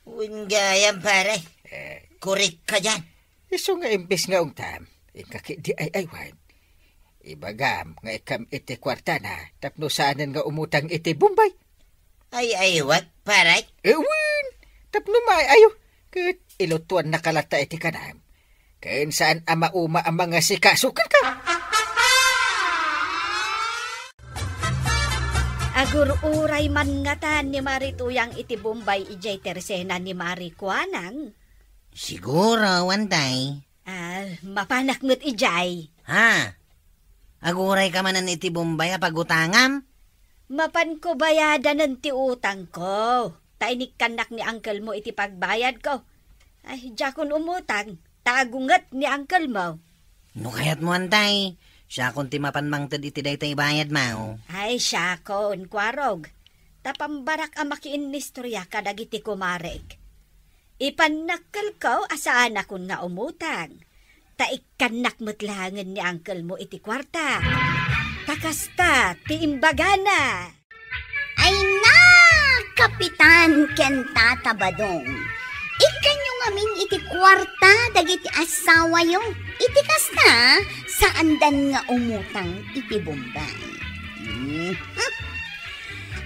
Wen gayam, pare. Eh. Korek ka dian. Isu nga imbes nga ungtam, inka ketdi ay-aywan. Ibagam nga ikkam iti kuartana tapno saanen nga umutang iti Bombay. Ay-aywak, pare? Eh, wen, tapno maay-ayo, ket ilutuannaka latta iti kanam. Ken saan a mauma a mangasikaso kenka. Agur-uray man ngatan ni Mari Tuyang iti Bombay idiay tersena ni Mari Kuanang. Siguro, wen tay. Ah, mapanak met idiay. Ha? Aguray ka manen iti Bombay a pagutangam? Mapanko bayadanen ti utangko. Ta inikkannak ni uncle mo iti pagbayadko. Ay, diakon umutang. Ta agunget ni uncle mo. No kayatmo, antay, siakon ti mapan mangted iti dayta ibayadmo. Ay, siakon, kuarog. Ta pambarak a makiinnistorya kadagiti kumarek. Ipannakkelko a saanakon nga umutang. Ta ikkannak met laengen ni uncle mo iti kuarta. Ta kasta ti imbagana. Ay na, Kapitan ken Tata Badong. Ikkanyo ngamin iti kuarta dagiti asawayo. Iti kasta, saandan nga umutang iti Bombay. Hmm.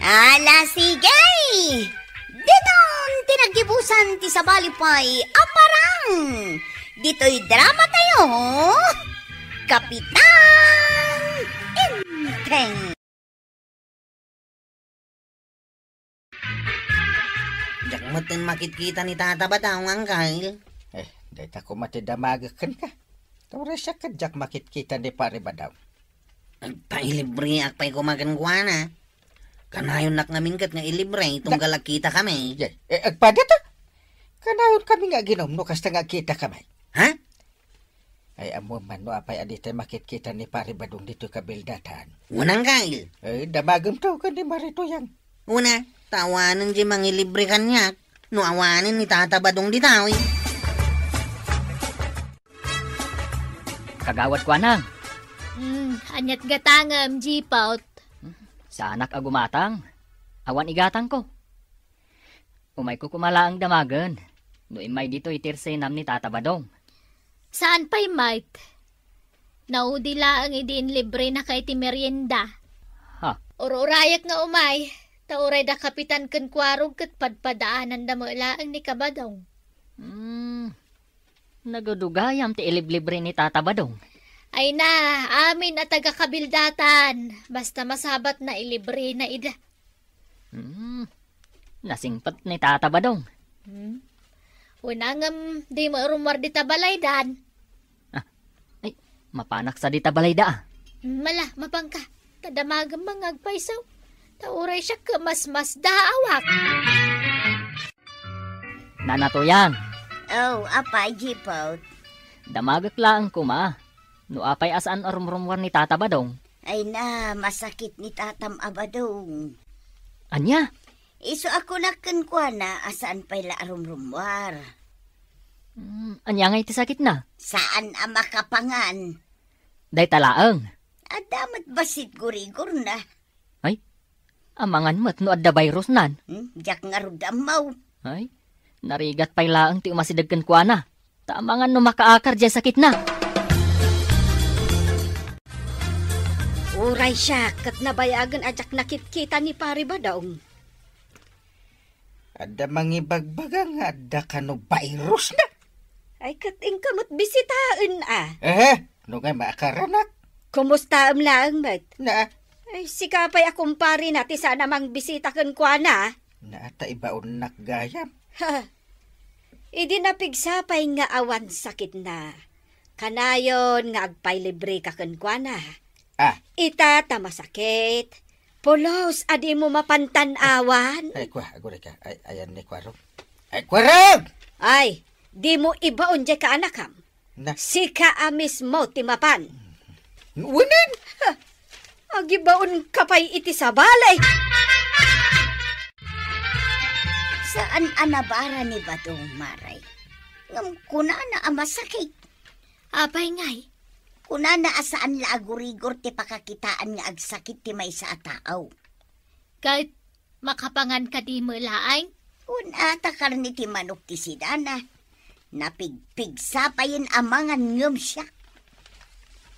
Ala, sige! Diton ti naggibusan ti sabali pay a parang. Ditoy drama tayo, Kapitan Enteng. Diak metten makitkita ni Tata Badong, Angkal. Eh, dayta koma ti damagek kenka. Ta uray siak ket diak makitkita ni Pare Badong. Agpailibriak pay koma kenkuana. Kanayonnak ngamin ket nga ilibre, tunggal agkitakami. Ye, eh, agpadata? Kanayon kami nga aginom no kasta nga agkitakami. Ha? Ay, ammom man no apay a ditay makitkita ni Pare Badong ditoy kabildatan. Unang kail. Eh, damagem to ken ni Mari Tuyang. Una, ta awanen di mangilibre kaniak. No awanen ni Tata Badong ditoy. Kagawad Kuanang. Hmm, aniat gatangem, Jipot? Saanak a gumatang. Awan igatangko. Umayko koma laeng damagen. No immay ditoy ti tersenam ni Tata Badong. Saan pay met? Naudi laeng idi inlibrenaka iti merienda. Ha? Ur-urayak nga umay, ta uray da Kapitan ken Kuarog ket padpadaananda met laeng ni Kabadong. Hmm. Nagudugayam ti iliblibre ni Tata Badong. Ay na, amin a taga-kabildatan, basta masabat na ilibre na ida. Hmm. Nasingpet ni Tata Badong. Hmm. Unangem, di mo rummuar dita balaydan. Ah, ay, mapanak sa dita balayda, ah. Mala, mapanka. Ta damagem nga agpayso. Ta uray siak ket masmasdaawak. Nana Tuyang. Oh, Apa Jipot. Damagek laeng koma. No apay a saan a rumrummuar ni Tata Badong, Ay na, masakit ni tatam a badong. Ania? Isu a kunak kenkuana a saan pay la a rumrummuar. Mm, ania ngay ti sakitna? Saan a makapangan. Dayta laeng. Adda met bassit gurigorna. Ay, amangan met no adda virusnan. Hmm, diak ngarud ammo. Ay, narigat pay laeng ti umasideg kenkuana. Ta amangan no makaakar diay sakitna. Uray siak, ket nabayagen a diak nakitkita ni Pari Badong. Adda mangibagbaga nga adda kano virusna. Ay, ket inka met bisitaen a. Ehe, no nga maakaranak. Kumustaem laeng met? Na. Ay, sika pay a kumparina ti saan a mangbisita kenkuana. Na, ta ibaonnak gayam. Ha. Idi napigsa pay nga awan sakitna, kanayon nga agpailibreka kenkuana. Ah. Ita ta masakit, pulos a dimo mapan tan-awan. Ay, kua, aguray ka. Ay, ayan ni Kuarog. Ay, Kuarog! Ay, dimo ibaon diay kaanakam. Na. Sika a mismo ti mapan. Unen? Ha, agibaon ka pay iti sabali. Saan a nabara ni Badong, Maray. Ngem kunana a masakit. Apay ngay? Kunana a saan la a gurigor ti pakakitaan nga agsakit ti maysa a tao. Ket makapangan kadi met laeng? Wen a, ta karne ti manok ti sidana. Napigpigsa payen amangan ngem siak.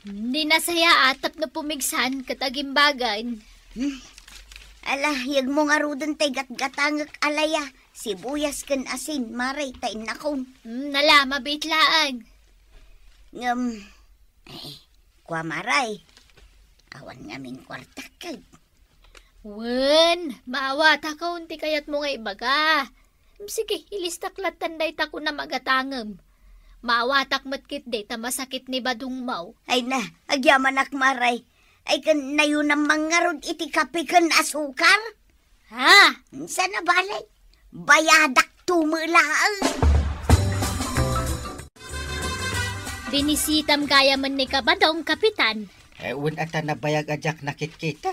Di nasayaat tapno pumigsan ket agimbagan. Hmm. Ala, yegmo ngaruden tay gatgatangek a laya, sibuyas ken asin, Maray, ta innakon. Hmm, nala, mabiit laeng. Ngem, eh, kua, Maray, awan ngamin kuartak ket. Wen, maawatakon ti kayatmo nga ibaga. Sige, ilistak lattan dayta kunam a gatangem. Maawatak met ketdi ta masakit ni badongmo. Ay na, agyamanak, Maray. Ay, ken nayunam man ngarud iti kape ken asukar? Ha? Saan a balay? Bayadak tumo laeng. Binisitam gayamen ni Kabadong, Kapitan. Eh, wen a ta nabayag a diak nakitkita.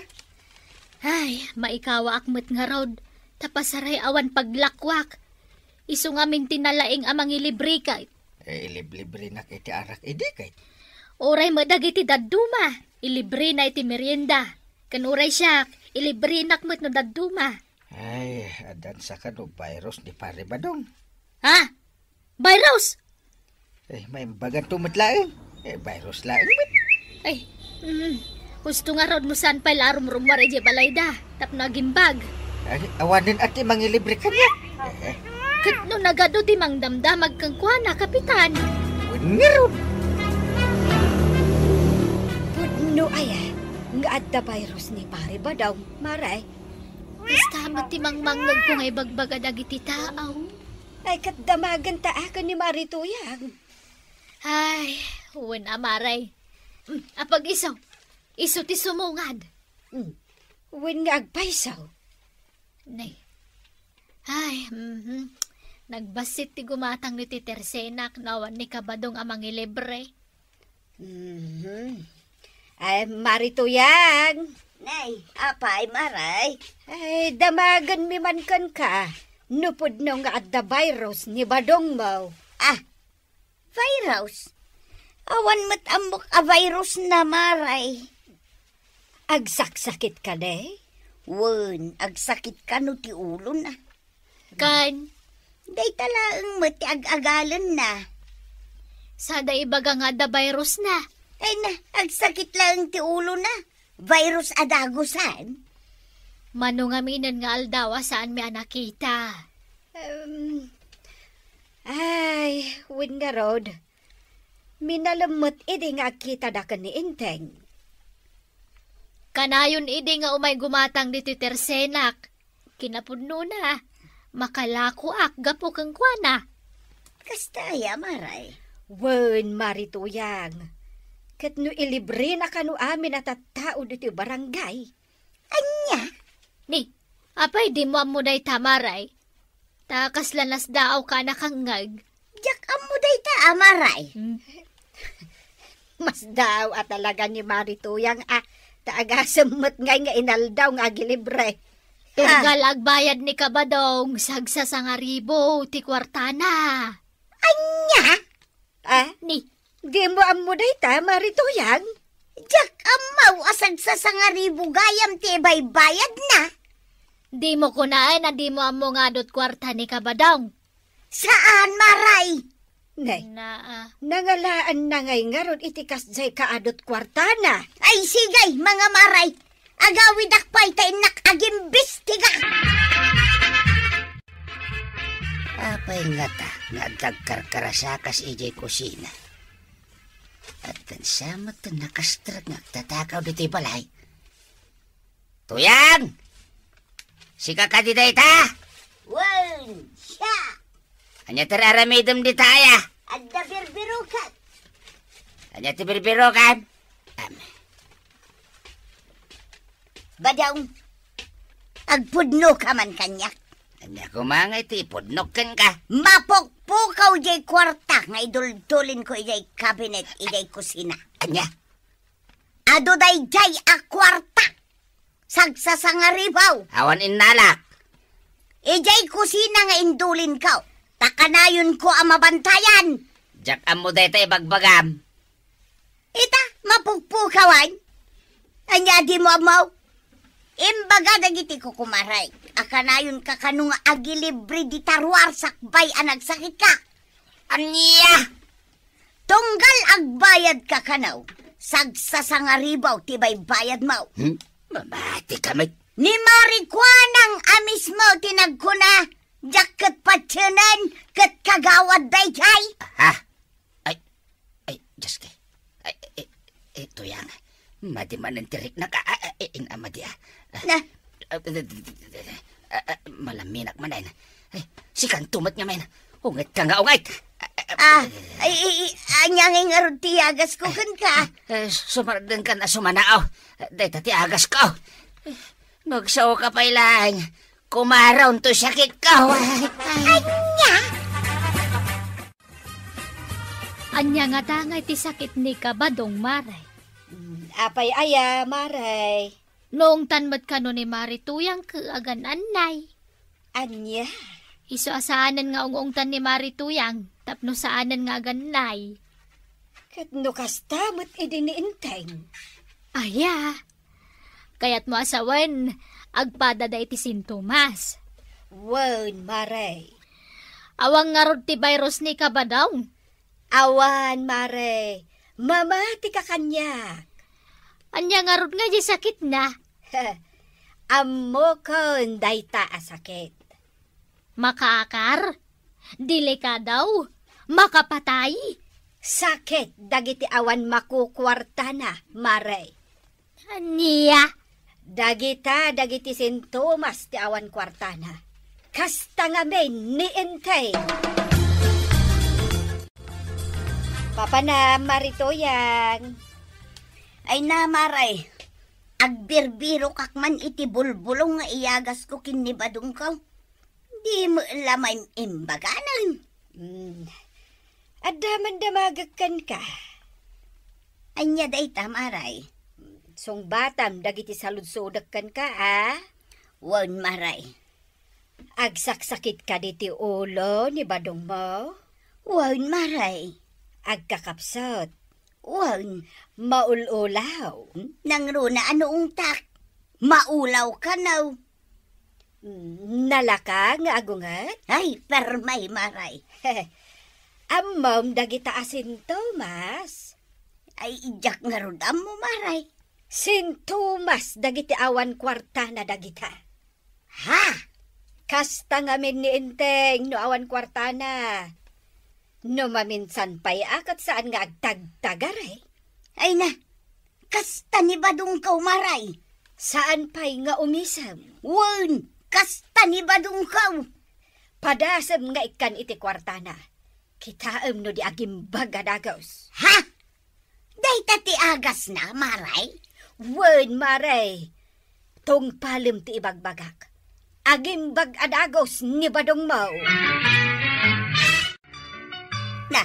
Ay, maikawaak met ngarud, ta pasaray awan paglakwak. Isu ngamin ti nalaing a mangilibre ket. Eh, iliblibrenak iti arak idi ket. Uray met dagiti dadduma, ilibrena iti merienda. Ken uray siak, ilibrenak met no dadduma. Ay, addan sa kano virus ni Pare Badong. Ha? Virus? Eh, maimbagan to met laeng. Eh, virus laeng met. Ay, mm, husto ngarud no saan pay la a rumrumuar idiay balayda tapno agimbag. Ay, awanen a ti mangilibre kaniak. Eh. Ket no nagadu ti mangdamdamag kenkuana, Kapitan. Wen ngarud. Pudno aya nga adda virus ni Pare Badong, Maray. Kasta met ti mangmangngegko nga ibagbaga dagiti tao. Ay, ket damagenta a ken ni Mari Tuyang. Ay, wen a, Maray. Mm, apag-iso. Isu ti sumungad. Mm. Wen nga agpayso. Nay. Ay, mhm. Nagbassit ti gumatang ni Titersenak no awan ni Kabadong a mangilibre. Mhm. Ay, Mari Tuyang. Nay, apay, Maray? Ay, damagenmi man kenka. No pudno nga adda virus ni badongmo. Ah, virus? Awan met ammok a virus na, Maray. Agsaksakitka, ne? Wen, agsakit kano ti ulona. Ken? Dayta laeng met ti ag-agalenna. Sada ibaga nga adda virus na. Ay na, agsakit laeng ti ulona. Virus a dagusan. Mano ngaminen nga aldaw a saanmi a nakita? Em, ay, wen ngarud. Minalem met idi nga agkitada ken ni Enteng. Kanayon idi nga umay gumatang ditoy tersenak, kinapudnona, makalakoak gapu kenkuana. Kasta aya, Maray? Wen, Mari Tuyang. Ket no ilibrena kano amin a tattao ditoy barangay. Ania? Ni, apay dimo ammo dayta, Maray? Ta kasla nasdaaw ka a nakangngeg. Diak ammo dayta, a, Maray. Hmm. Masdaaw a talaga ni Mari Tuyang a Ta agasem met ngay nga inaldaw nga agilibre. Tunggal agbayad ni Kabadong, sagsasangaribu ti kuartana. Ania? Ah? Ni? Dimo ammo dayta, Mari Tuyang? Diak ammo a sagsasangaribu gayam ti ibaybayadna. Dimo kunaen a dimo ammo nga adut kuarta ni Kabadong. Saan, Maray? Nay, Naa. Nangalaanna ngay ngarud iti kasdiay kaadut kuartana. Ay, sige, mga Maray. Agawidak pay ta innak agimbestiga. Apay ngata nga adda agkarkarasakas idiay kusina? Addan sa met ti nakastrek nga agtatakaw ditoy balay. Tuyang! Sika kadi dayta? Wen, siak. Ania ti aramidem dita aya? Adda birbirokak. Ania ti birbirokam? Am. Badong, agpudnoka man kaniak. Ania koma nga iti ipudnok kenka? Mapukpukaw diay kuarta nga iduldulinko idiay kabinet idiay kusina. Ania? Adu daydiay a kuarta. Sagsasangaribu. Awan innalak. Idiay kusina nga indulinko. Ta kanayonko a mabantayan. Diak ammo dayta ibagbagam. Ita, mapukpukawan. Ania dimo ammo? Imbaga dagiti kukumaray a kanayonka kano nga agilibre dita ruar sakbay a nagsakitka. Ania? Tunggal agbayadka kano, sagsasangaribu ti baybayadmo. Hmm? Mamati ka met. Ni Maricuanang a mismo ti nagkuna, diak ket patienen ket kagawad daydiay. Ha? Ay, ay, Diyos ko. Ay, ay, ay, Tuyang. Madi manen ti riknak. Ah, ah, ah, eh, in-, ah, madi, ah. Ah, Na? Ah, ah, ah, ah, malaminak manen. Ay, sikanto met ngamin. Ungetka nga unget. Ah, ay, ay, ay, ania ngay ngarud ti agasko kenka? Eh, sumardengkan a sumanao. Dayta ti agasko. Nagsaoka pay laeng. Kumaraon to sakitko. Ay, ay. Ania? Ania ngata nga iti sakit ni Kabadong, Mare? Mm, apay aya, Mare? Naungtan met kano ni Mari Tuyang ket agan-annay. Ania? Isu a saanen nga ung-ungtan ni Mari Tuyang tapno saanen nga agan-annay. Ket no kasta met idi ni Enteng? Aya, kayatmo a sawen, agpada daydi sintomas? Wen, Mare. Awan ngarud ti virus ni Kabadong? Awan, Mare. Mamatika kaniak. Ania ngarud nga di sakitna? Ammokon dayta a sakit. Makaakar? Delikado? Makapatay? Sakit dagiti awan makukuartana, Mare. Ania? Dagita dagiti sintomas ti awan kuartana. Kasta ngamin ni Enteng. Papanam, Mari Tuyang. Ay na, Mare. Agbirbirokak man iti bulbulong nga iyagasko ken ni Badongko. Di met la maim-imbaganen. Hmm. Adda man damagek kenka. Ania dayta, Mare? Sungbatam dagiti saludsodek kenka, a? Wen, Mare. Agsaksakitka diti ulo ni Badongmo? Wen, Mare. Agkakapsut? Wen. Maul-ulaw? Nangruna a naungtak. Maulaw kano. Mm, nalaka nga agunget? Ay, permi, Mare. Ammom dagita a sintomas? Ay, diak ngarud ammo, Mare. Sintomas dagiti awan kuartana dagita. Ha? Kasta ngamin ni Enteng no awan kuartana. No maminsan pay a ket saan nga agtagtagari. Ay na, kasta ni Badongko, Mare. Saan pay nga umisem? Wen, kasta ni Badongko. Padasem nga ikkan iti kuartana. Kitaem no di agimbag a dagus. Ha? Dayta ti agasna, Mare? Wen, Mare. Tungpalem ti ibagbagak. Agimbag a dagus ni Badongmo. Na,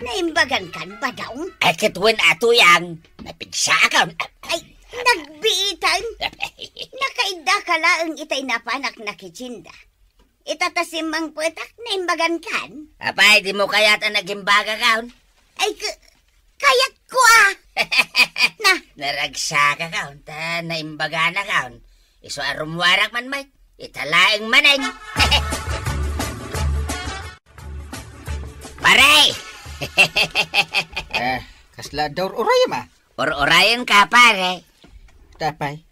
naimbagankan, Badong? Ay, ket wen a Tuyang. Napigsaakon. Ay, Nagbiitan? Nakaidda ka laeng itay napanak nakitsinda. Ita ta simmangpetak, naimbagan kan? Apay, dimo kayat a nagimbaga kan? Ay, k-, kayat ko, ah. Na. Naragsaka kan, ta naimbagana kan. Isu a rummuarak man, Mike. Ita laeng manen. Pare! Eh, kasla daw ur-urayem, ah? Ur-urayen ka, pare. Tapay?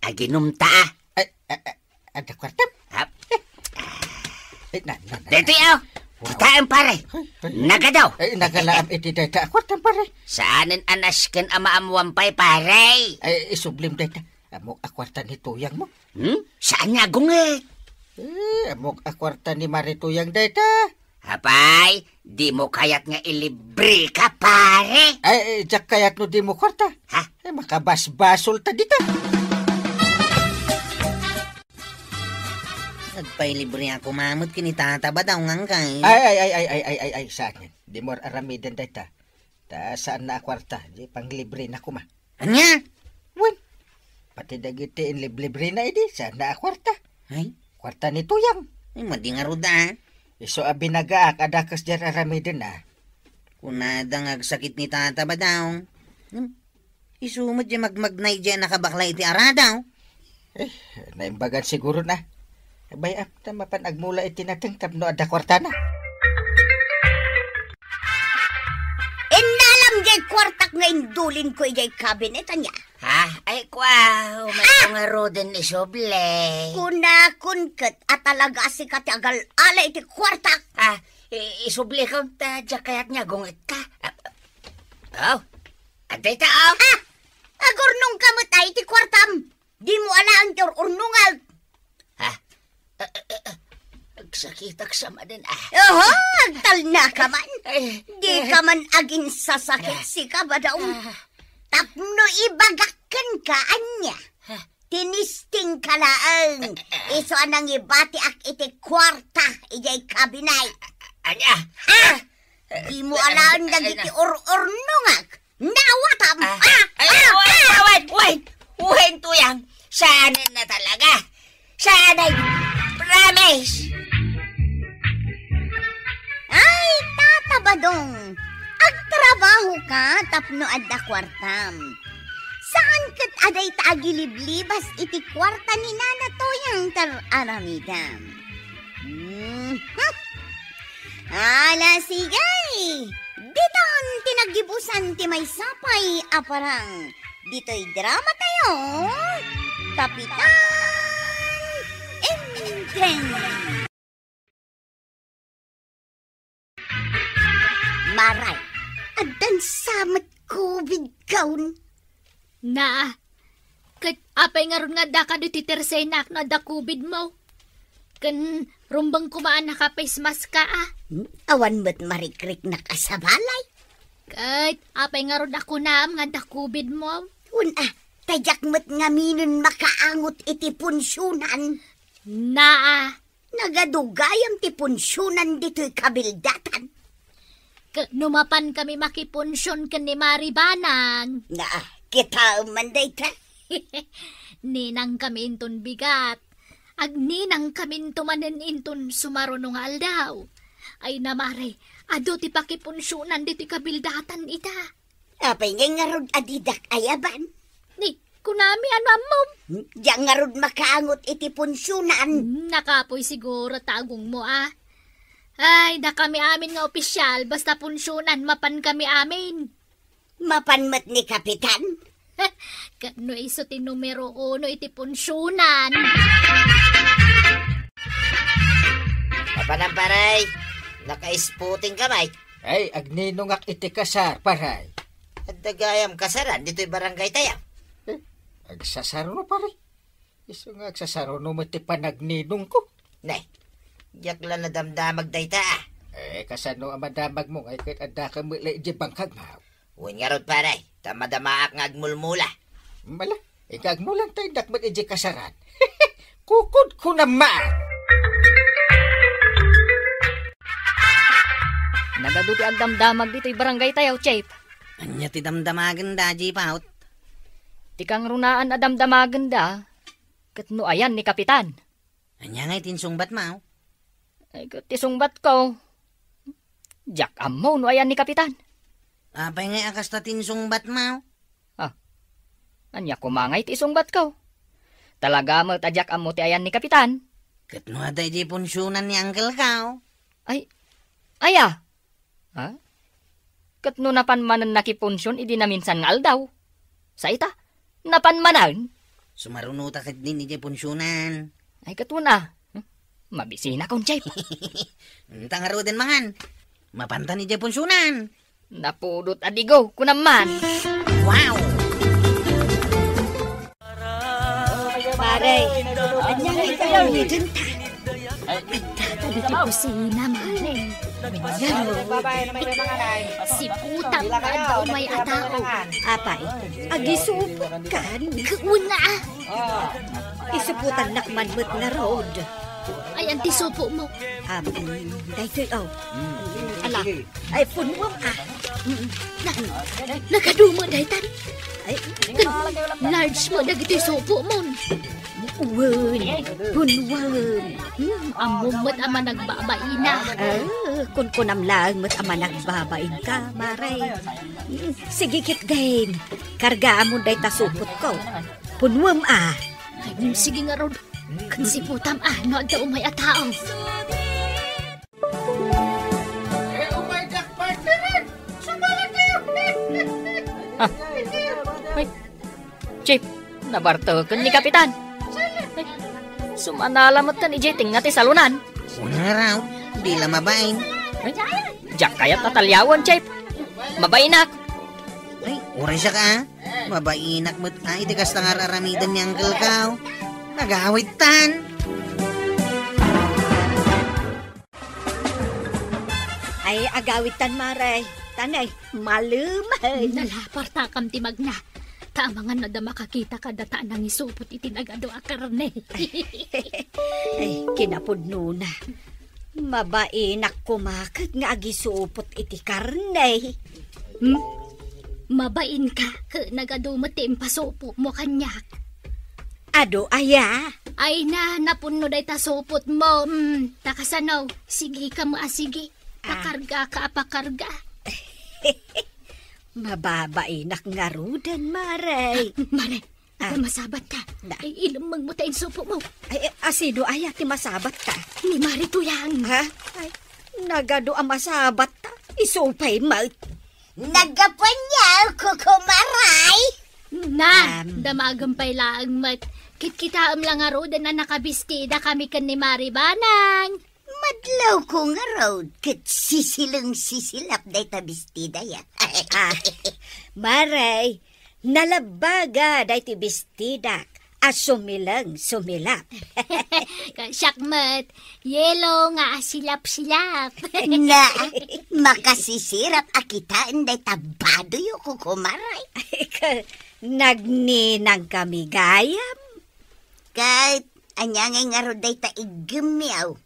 Aginum ta, ah. Ay, a-, a-, adda kuartam? Hap. Eh, na, na, na. Deti, oh. Wow. Kitaem, pare. Ay, ay. Nagadaw. Ay, nagalaam iti dayta a kuartam, pare. Saanen a nasken a maammuan pay, pare. Ay, isublim dayta. Ammok a kuarta ni tuyang mo. Hmm? Saan nga gunget? Eh, ammok a kuarta ni Mari Tuyang dayta. Apay, dimo kayat nga ilibre ka, pare? Ay, eh, diak kayat no dimo kuarta. Ha? Eh, makabasbasol ta dita. Nagpailibre ako, mamut, ken ni Tata Badong, ngangkay. Ay, ay, ay, saan yan? Dimo aramiden dayta. Ta saan na a kuarta, di panglibre na kuma. Ania? Wen, pati dagiti inliblibre na idi, saan na a kuarta. Ay? Kuarta ni Tuyang. Ay, madi ngarud, ah. Isu a binagaak a dakes diay aramiden, ah. Kunada nga agsakit ni Tata Badong. Hmm? Isu met diay magmagnay diay a nakabakla iti aradaw. Eh, naimbagan siguro na. Abay, ah, ta mapan agmula iti nateng tapno adda kuartana. Innalam diay kuartak nga indulin ko idiay kabinet, ania? Ha? Ay, kua, umayto ngaruden isuble. Kunakon ket a talaga a sika ti agal-ala iti kuartak. Ah, i-, isuble ka, ta diak kayat nga gunget ka. Ah, oh, adda ita, oh. Ah! Agurnong ka met ay ti kuartam. Dimo alaen ti ur-urnongak. Ha? Ah, ah, ah, ah. Agsakitak sa manen, ah. Oho, agtalna ka man. Ay, di ka man aginsasakit, ah, sika, Badong. Ah. Tapno ibagak kenka, ania? Ah. Tinisting ka laeng. Ah, ah, ah. Isu a nangibatiak iti kuarta, idiay kabinay. Ania? Ah! Dimo alaen dagiti ur-urnongak. Nawatam! Ah, ah, ay, ah, wait, ah, wait, wait! Wait, Tuyang! Saanen na talaga! Saanen! Promise! Ay, Tata Badong, agtrabaho ka tapno adda kuartam. Saan ket a dayta agiliblibas iti kuarta ni Nana Tuyang ti ar-aramidem. Mhm. Ala, sige! Ditan ti naggibusan ti maysa pay a parang ditoy drama tayo, Kapitan Enteng. Maray, addan sa met covid kaon? Na, ket apay ngarud nga adda kano iti tersenak no adda covid mo? Ken rumbeng koma a naka-face mask ka, ah. Hmm, awan met marikriknak a sabalay. Ket apay ngarud a kunam nga adda covid mo? Wen, ah, ta diak met ngaminen makaangot iti punsionan. Naa. Nagadugayam ti punsionan ditoy kabildatan. Ket no mapan kami makipunsion ken ni Mari Banang. Na, kitaem man dayta. Ninang kami inton bigat. Agninangkaminto manen inton sumaruno nga aldaw. Ay na, Mare, adu ti pakipunsionan ditoy kabildatan ita. Apay ngay ngarud a didak ayaban? Ni, kunami, ano ammom? Diak ngarud makaangot iti punsionan. Hmm, nakapoy siguro ta agungmo, ah. Ay, dakami amin nga opisyal, basta punsionan, mapan kami amin. Mapan met ni Kapitan? Ket no isu ti numero uno iti punsionan. Mapanan, pare, naka-isputing ka, Mike. Ay, agninongak iti kasar, pare. Adda gayam kasaran ditoy barangay tayo. Eh, agsasaruno, pare. Isu nga agsasaruno met ti panagninongko. Ne, diak la nadamdamag dayta, ah. Eh, kasano a madamagmo nga ket adda ka met la idiay bangkag, maw? Wen ngarud, pare, ta madamaak nga agmulmula. Mala, ika agmulan ta indak met idiay kasaran. Kukud ko naman. Nagadu ti agdamdamag ditoy barangay tayo, Chief. Ania ti damdamagen da, Chief, out? Ti kangrunaan a damdamagenda, ket no ayan ni Kapitan. Ania ngay ti insungbatmo? Ay, ket ti sungbatko, diak ammo no ayan ni Kapitan. Apay ngay a kasta ti insungbatmo? Ah, ania koma ngay ti isungbatko? Talaga met a diak ammo ti ayan ni Kapitan. Ket no adda idiay punsionan ni Uncle ko? Ay, aya? Ha? Ket no napan manen nakipunsion idi naminsan nga aldaw? Sa ita? Napan manen? Sumaruno ta ketdin idiay punsionan. Ay, ket wen a. Hmm? Mabisinakon, Chef. Anta ngaruden mangan. Mapantan idiay punsionan. Napudot a digo, kunam man. Wow! Pare, ania nga ikaw ta? Adda ka ditoy kusina, Mare. Siputam nga adda umay a tao. Apay, agisupotkan? Wen a. Isupotannak man met ngarud. Ayan ti supomo? Am, daytoy, oh. Ala, ay, punwam, ah. Mm. Na, nagadu met daytan. Ay, large met dagiti supomon. Wen, punwam. Hmm, ammom met a managbabaina. Ah, kunkunam laeng met a managbabainka, Mare. Hmm, sige ketdin. Kargaamon dayta supotko. Punwam, ah. Ay, sige ngarud. Ket siputam, ah, no adda umay a tao. Ah. Ay, Chef, nabarteken ni Kapitan. Ay, sumanala metten idiay tengnga ti salonan. Wen ngarud, di la mabain. Ay, diak kayat a taliawen, Chef. Mabainak. Ay, uray siak, ah. Mabainak met, ah, iti kasta nga ar-aramiden ni Uncle ko. Nagawidtan. Ay, agawidtan, Mare. Tanay, malumen. Nalapartakam ti magna. Ta amangan no adda makakita kadata a nangisupot iti nagadu a karne. Ay, kinapudnona. Mabainak koma ket nga agisupot iti karne. Hmm? Mabainka ket nagadu met ti impasupotmo kaniak. Adu aya? Ay na, napunno dayta supotmo. Hmm, ta kasano? Sigika met a sigi. Ah. Pakargaka a pakarga. Mababainak ngaruden, Mare. Ah, Mare, Ah. Adda masabatta. Da. Ay, ilemmengmo ta insupotmo. Ay, eh, asino aya ti masabatta? Ni Mari Tuyang. Ha? Ay, nagadu a masabatta. Isu pay met. Naggapuanyo, kukumaray. Na, Am. Damagem pay laeng met. Kitkitaem la ngaruden a nakabistida kami ken ni Mari Banang. Madlawko ngarud ket sisileng-sisilap dayta bestida, ya. Ah, Mare, nalabbaga daytoy bestidak a sumileng-sumilap. Siak met, yelo nga asilap-silap. Na, makasisirap a kitaen dayta badoyo, kukumaray. Nagninang kami gayam. Ket ania ngay ngarud dayta iggemyo?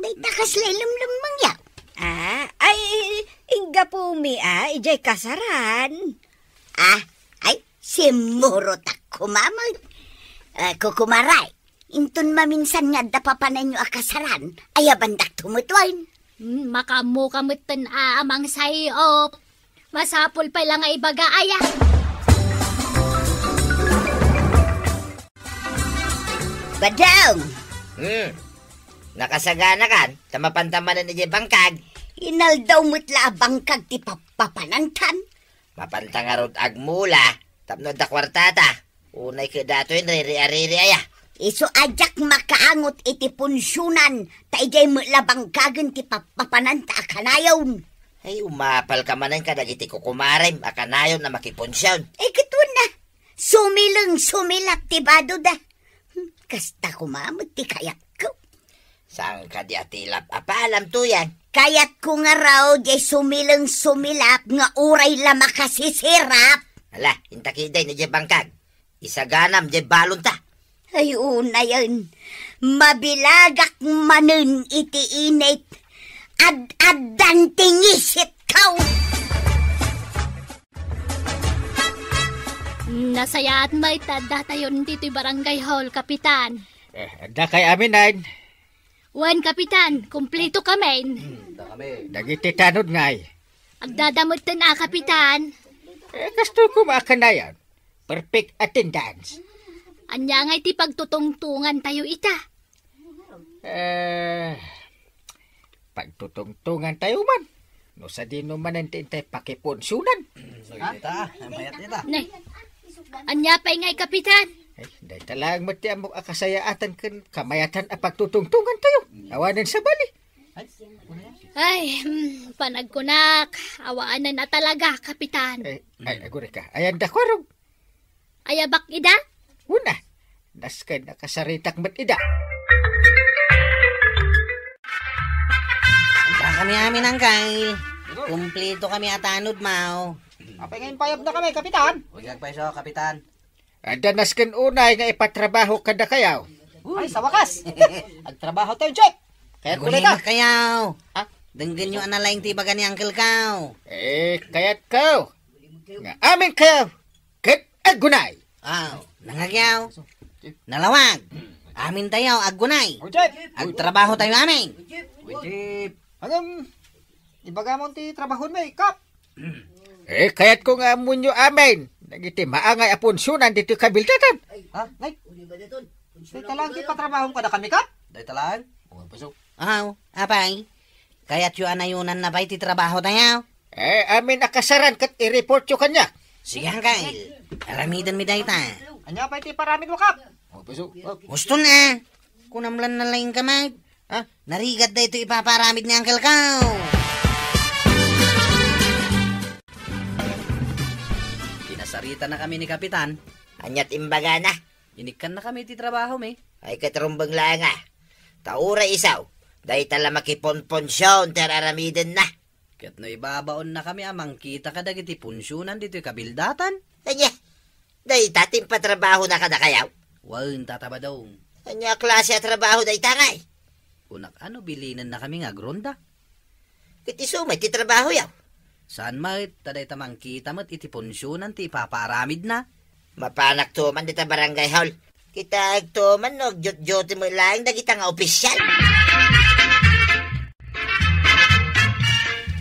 Dayta kasla ilemlemmengyo? Ah, ay, inggapumi, ah, idiay kasaran. Ah, ay, simmurot a kumamen. Ah, kukumaray, inton maminsan nga adda papananyo a kasaran, ayabandak tumutwen. Hmm, makaammoka metten a, a mangsay-op. Masapul pay la nga ibaga, aya. Badong! Hmm. Nakasaganakan, ta mapanta manen idiay bangkag. Inaldaw met la a bangkag ti pappapanantan. Mapanta ngarud agmula, tapno adda kuartata. Unay ket datoyen riri-ariri aya. Isu a diak makaangot iti punsionan, ta idiay met la bangkagen ti pappapananta a kanayon. Ay, umapalka manen kadagiti kukumarem a kanayon a makipunsion. Ay, ket wen a, sumileng-sumilap ti badoda. Hmm, kasta koma met ti kayatko. Saan kadi a tilap a paalam, Tuyang? Kayatko ngarud diay sumileng-sumilap nga uray la makasisirap. Ala, inta ketdin idiay bangkag. Isaganam diay balonta. Ay, unayen, mabilagak manen iti init. Ad-addan ti ngisitko. Nasayaat met ta addatayon ditoy barangay hall, Kapitan. Eh, adda kay amin, ay? Wen, Kapitan, kumpleto kamin. Dagiti tanod ngay? Agdada metten a, Kapitan. Eh, kastoy koma a kanayon. Perfect attendance. Ania ngay ti pagtutungtungan tayo ita? Eh, pagtutungtungan tayo man. No sadino manen ti intay pakipunsunan. Ita, mayat ita. Ne. Ania pay ngay, Kapitan? Ay, dayta laeng met ti ammok a kasayaatan ken kamayatan a pagtutungtungan tayo. Awanen sabali. Ay, hmm, panagkunak, awanen a talaga, Kapitan. Ay, ay, agurika. Ayan da kwarog. Ayabak ida? Una, nasken a kasaritak met ida. Adda kami amin, Angkal. Kumpleto kami a tanod, maw. Apay nga impayabna kami, Kapitan? Uyag pay so, Kapitan. Adda nasken unay nga ipatrabaho kadakayaw. Ay, sa wakas. Agtrabaho tayo, Jeff. Kaya kulay ka. Agulay kayaw. Ha? Denggenyo a nalaing ti ibaga ni Uncle kaw. Eh, kayat kaw. Nga amin kayaw. Ket agunay. Aw, nangagyaw. Nalawag. Amin tayo, agunay. O, Jeff. Agtrabaho tayo amin. Jeff. Agam, ibaga mo ti trabahon mo, eh, Kap. Eh, kayat ko nga ammonyo amin dagiti maangay a punsunan ditoy kabildatan. Ha? Nay? Dayta lang ti patrabahom kadakami, Kap? Dayta lang? Aw, apay? Kayatyo a nayunanna pay ti trabaho tayo? Eh, amin a kasaran ket i-reportyo kaniak. Sige, Angkal. Aramidenmi dayta. Ania pay ti paramidmo, Kap? Huston a. Kunam lan nalaing ka, Mike. Ha? Narigat daytoy ipaparamid ni Uncle kaw. Kinasaritan na kami ni Kapitan. Aniat imbagana? Inikkan na kami ti trabaho mi. Ay, ket rumbeng laeng a. Ta uray isu, dayta la makipunpunsion ti ar-aramidenna. Ket no ibabaonna kami a mangkita kadagiti punsionan ditoy kabildatan? Ania? Dayta ti impatrabahona kadakayaw? Wen, Tata Badong. Ania a klase a trabaho dayta ngay? Kunak a no bilinenna kami nga agronda. Ket isu met ti trabahoyo? Saan met, ta dayta mangkita met iti punsionan ti ipapaaramidna. Mapanakto man dita barangay hall. Kitaekto man no agdiotdioti met laeng dagita nga opisyal.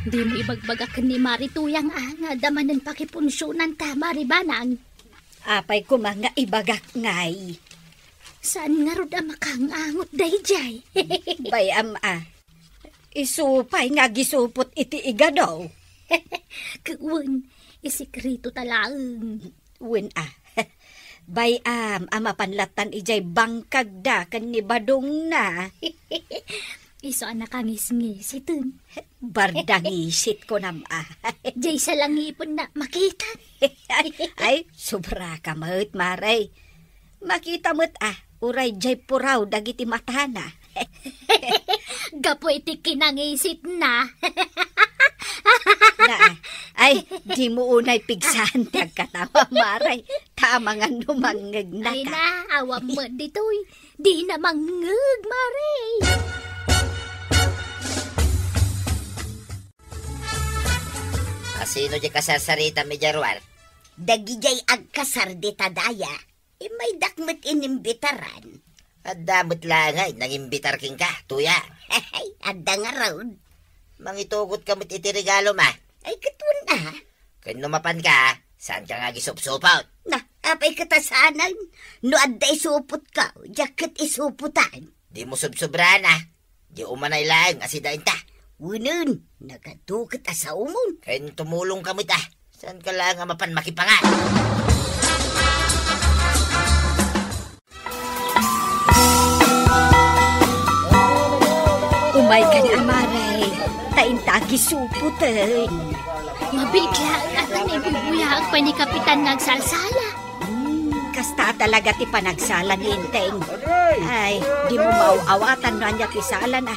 Dimo ibagbaga ken ni Mari Tuyang a nga adda manen pakipunsionanta, Mari Banang. Apay koma nga ibagak ngay? Saan ngarud a makangangot daydiay? Bay-am a. Isu pay nga agisupot iti igado. Ket wen, isikretota laeng. Wen a. Bay-am a mapan lattan idiay bangkagda ken ni Badongna. Isu a nakangisngisiten. Bardangisit kunam a. Diay salangipenna makitan. Ay, ay, sobraka met, Mare. Makita met a, uray diay puraw dagiti matana. Gapu iti kinangisitna. Na, ay, dimo unay pigsaan ti agkatawa, Mare. Ta amangan no mangngegna ka. Ay na, awan met ditoy. Dina mangngeg, Mare. Asino diay kasarsaritam idiay ruar? Dagidiay agkasar dita daya. Immaydak met inimbitaran. Adda met laeng a nangimbitar kenka, Tuyang. Adda ngarud. Mangitugot ka met iti regalom a. Ay, ket wen a. Ken no mapan ka, saan ka nga agisupsupot? Na, apay ket a saanen? No adda isupot ka, diak ket isupotan. Dimo subsobraan a. Di umanay laeng a sidainta. Wenen, nagadu ket a saomon. Ken tumulong ka met a. Saan ka laeng a mapan makipangan? Umay kadi, Mare, ta inta agisupoten. Mabiit laeng a ta naibuybuyaag pay ni Kapitan nga agsalsala. Hmm, kasta talaga ti panagsala ni Enteng. Ay, dimo maaw-awatan no ania ti salana.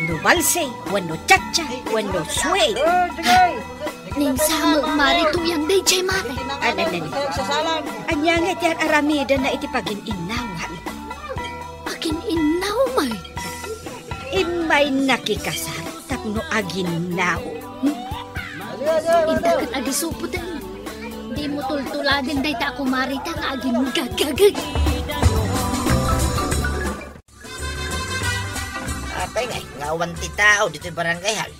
No balse, wenno cha-cha, wenno sway. Naimsamo, Mare Tuyang, daydiay, Mare. Ano, ano, ano? Ania nga ti ar-aramidenna iti pagin-innawan? Pagin-innaw, Mare? Immay nakikasar tapno aginnaw. Hmm? Inta ket agisupoten. Mutultuladen dayta a kumarita nga agimmagagagag. Apay ngay, nga awan ti tao ditoy barangay hall?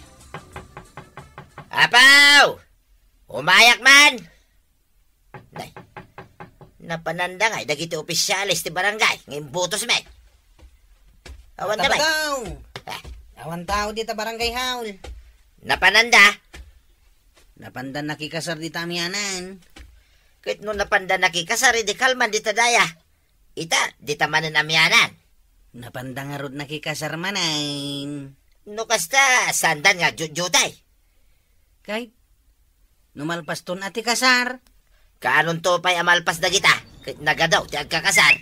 Apaw! Umayak man! Nay, napananda ngay dagiti opisyales ti barangay nga imbutos met. Awan da met. Tabagaw! Ah. Awan tao dita barangay hall. Napananda? Napanda nakikasar dita amianan. Ket no napanda nakikasar, idi kalman dita daya. Ita, dita manen amianan. Napanda ngarud nakikasar manen. No kasta, saandan nga jutjutay? Kay, no malpaston a ti kasar. Kaanonto pay a malpas dagita, ket nagadaw ti agkakasar?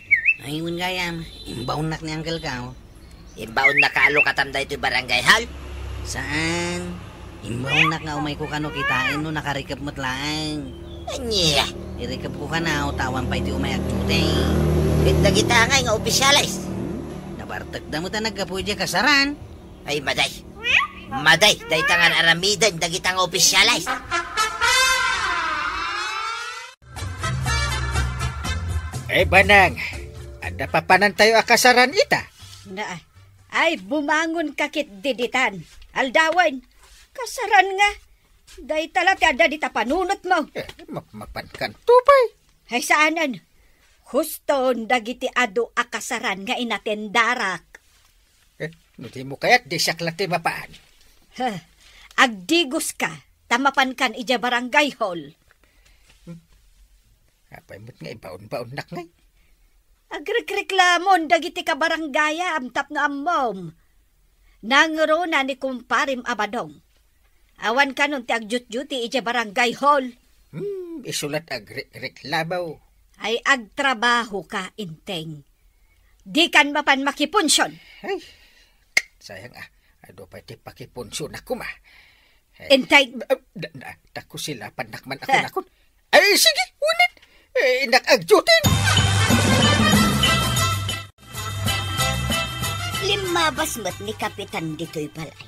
Ay, wen gayam, imbaonnak ni Uncle Kao. Imbaonnaka a lukatam daytoy barangay hall? Saan. Imbaonnak nga umayko kano kitaen no nakarikep met laeng. Ania? Irikepko kano, ta awan pay ti umay agduty. Ket dagita ngay nga opisyales? Hmm? Nabartekda met a naggapu idiay kasaran. Ay, maday. Maday, dayta nga aramiden dagita nga opisyales. Eh, Banang, adda papanantayo a kasaran ita? Na, ay, bumangon ka ket diditan. Aldawen, kasaran nga. Dayta la ti adda dita panunotmo. Eh, map-, mapankanto pay. Ay, saanen. Huston dagiti adu a kasaran nga inatendarak. Eh, no dimo kayat, di siak la ti mapan. Heh, agdigoska, ta mapankan idiay barangay hall. Apay met nga ibaon-baonnak ngay? Agrekreklamon dagiti kabarangayam tapno ammom. Nangruna ni kumparem a Badong. Awan kanon ti agjutjuti idiay barangay hall. Hmm, isu la't agrekreklamo. Ay agtrabahoka, Enteng. Dikan mapan makipunsion. Ay, sayang a. Adu pay ti pakipunsionak koma. Eh, Enteng. Ah, da, da, ta kusilapannak man a kunakon. Ay, sige, unit. Eh, innak agjutin. Limmabas met ni Kapitan ditoy balay.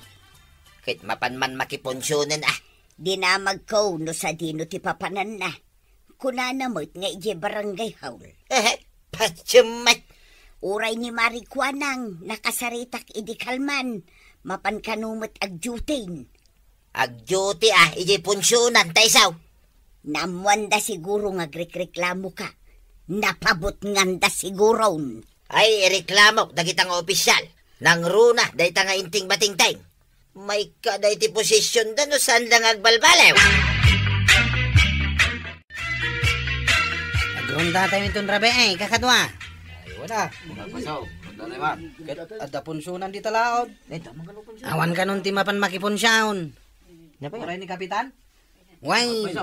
Ket mapan man makipunsionen a. Dinamagko no sadino ti papananna. Kunana met nga idiay barangay hall. Eh, patiem met. Uray ni Mari Kuanang, nakasaritak idi kalman, mapan kano met agjutin. Agjuti a, idiay punsionan, ta isu. Naammoanda siguro nga agrikreklamoka. Napabutnganda siguron. Ay, ireklamok dagita nga opisyal. Nangruna dayta nga Enteng Batingteng. Maikka dayta ti posisionda no saanda nga agbalbaliw. Agrundatayo inton rabii, kakadua. Ay, wala. Ket adda punsionan dita laod. Awan kanon ti mapan makipunsion. Uray ni Kapitan? Way,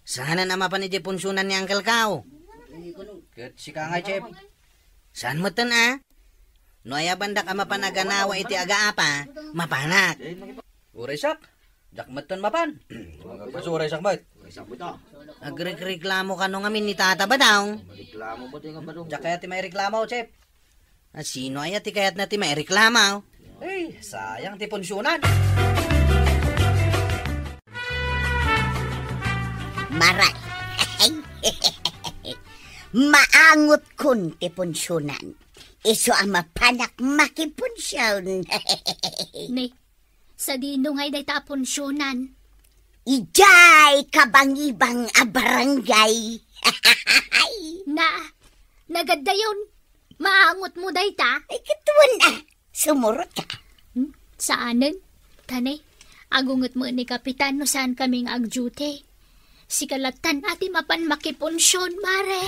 saanen a mapan idiay punsionan ni Uncle Kao. Ket sika ngay, Chef? Saan metten a? No ayabandak a mapan a ganawa iti agaapa, mapanak. Uray siak, diak metten mapan. Uray siak met. Agrekreklamo kano ngamin ni Tata Badong. Diak kayat ti maireklamo, Chef. A, sino aya ti kayatna ti maireklamo? Ay, sayang ti punsionan. Maray. Maangotkon ti punsionan. Isu a mapanak makipunsion. Ni, sadino ngay dayta a punsionan? Idiay kabangibang a barangay. Na, nagaddayon. Maangotmo dayta? Ay, kituan a. Sumurotka. Hmm? Saanen? Kani, agunget met ni Kapitan no saan kami nga agduty. Sika lattan a ti mapan makipunsion, Mare.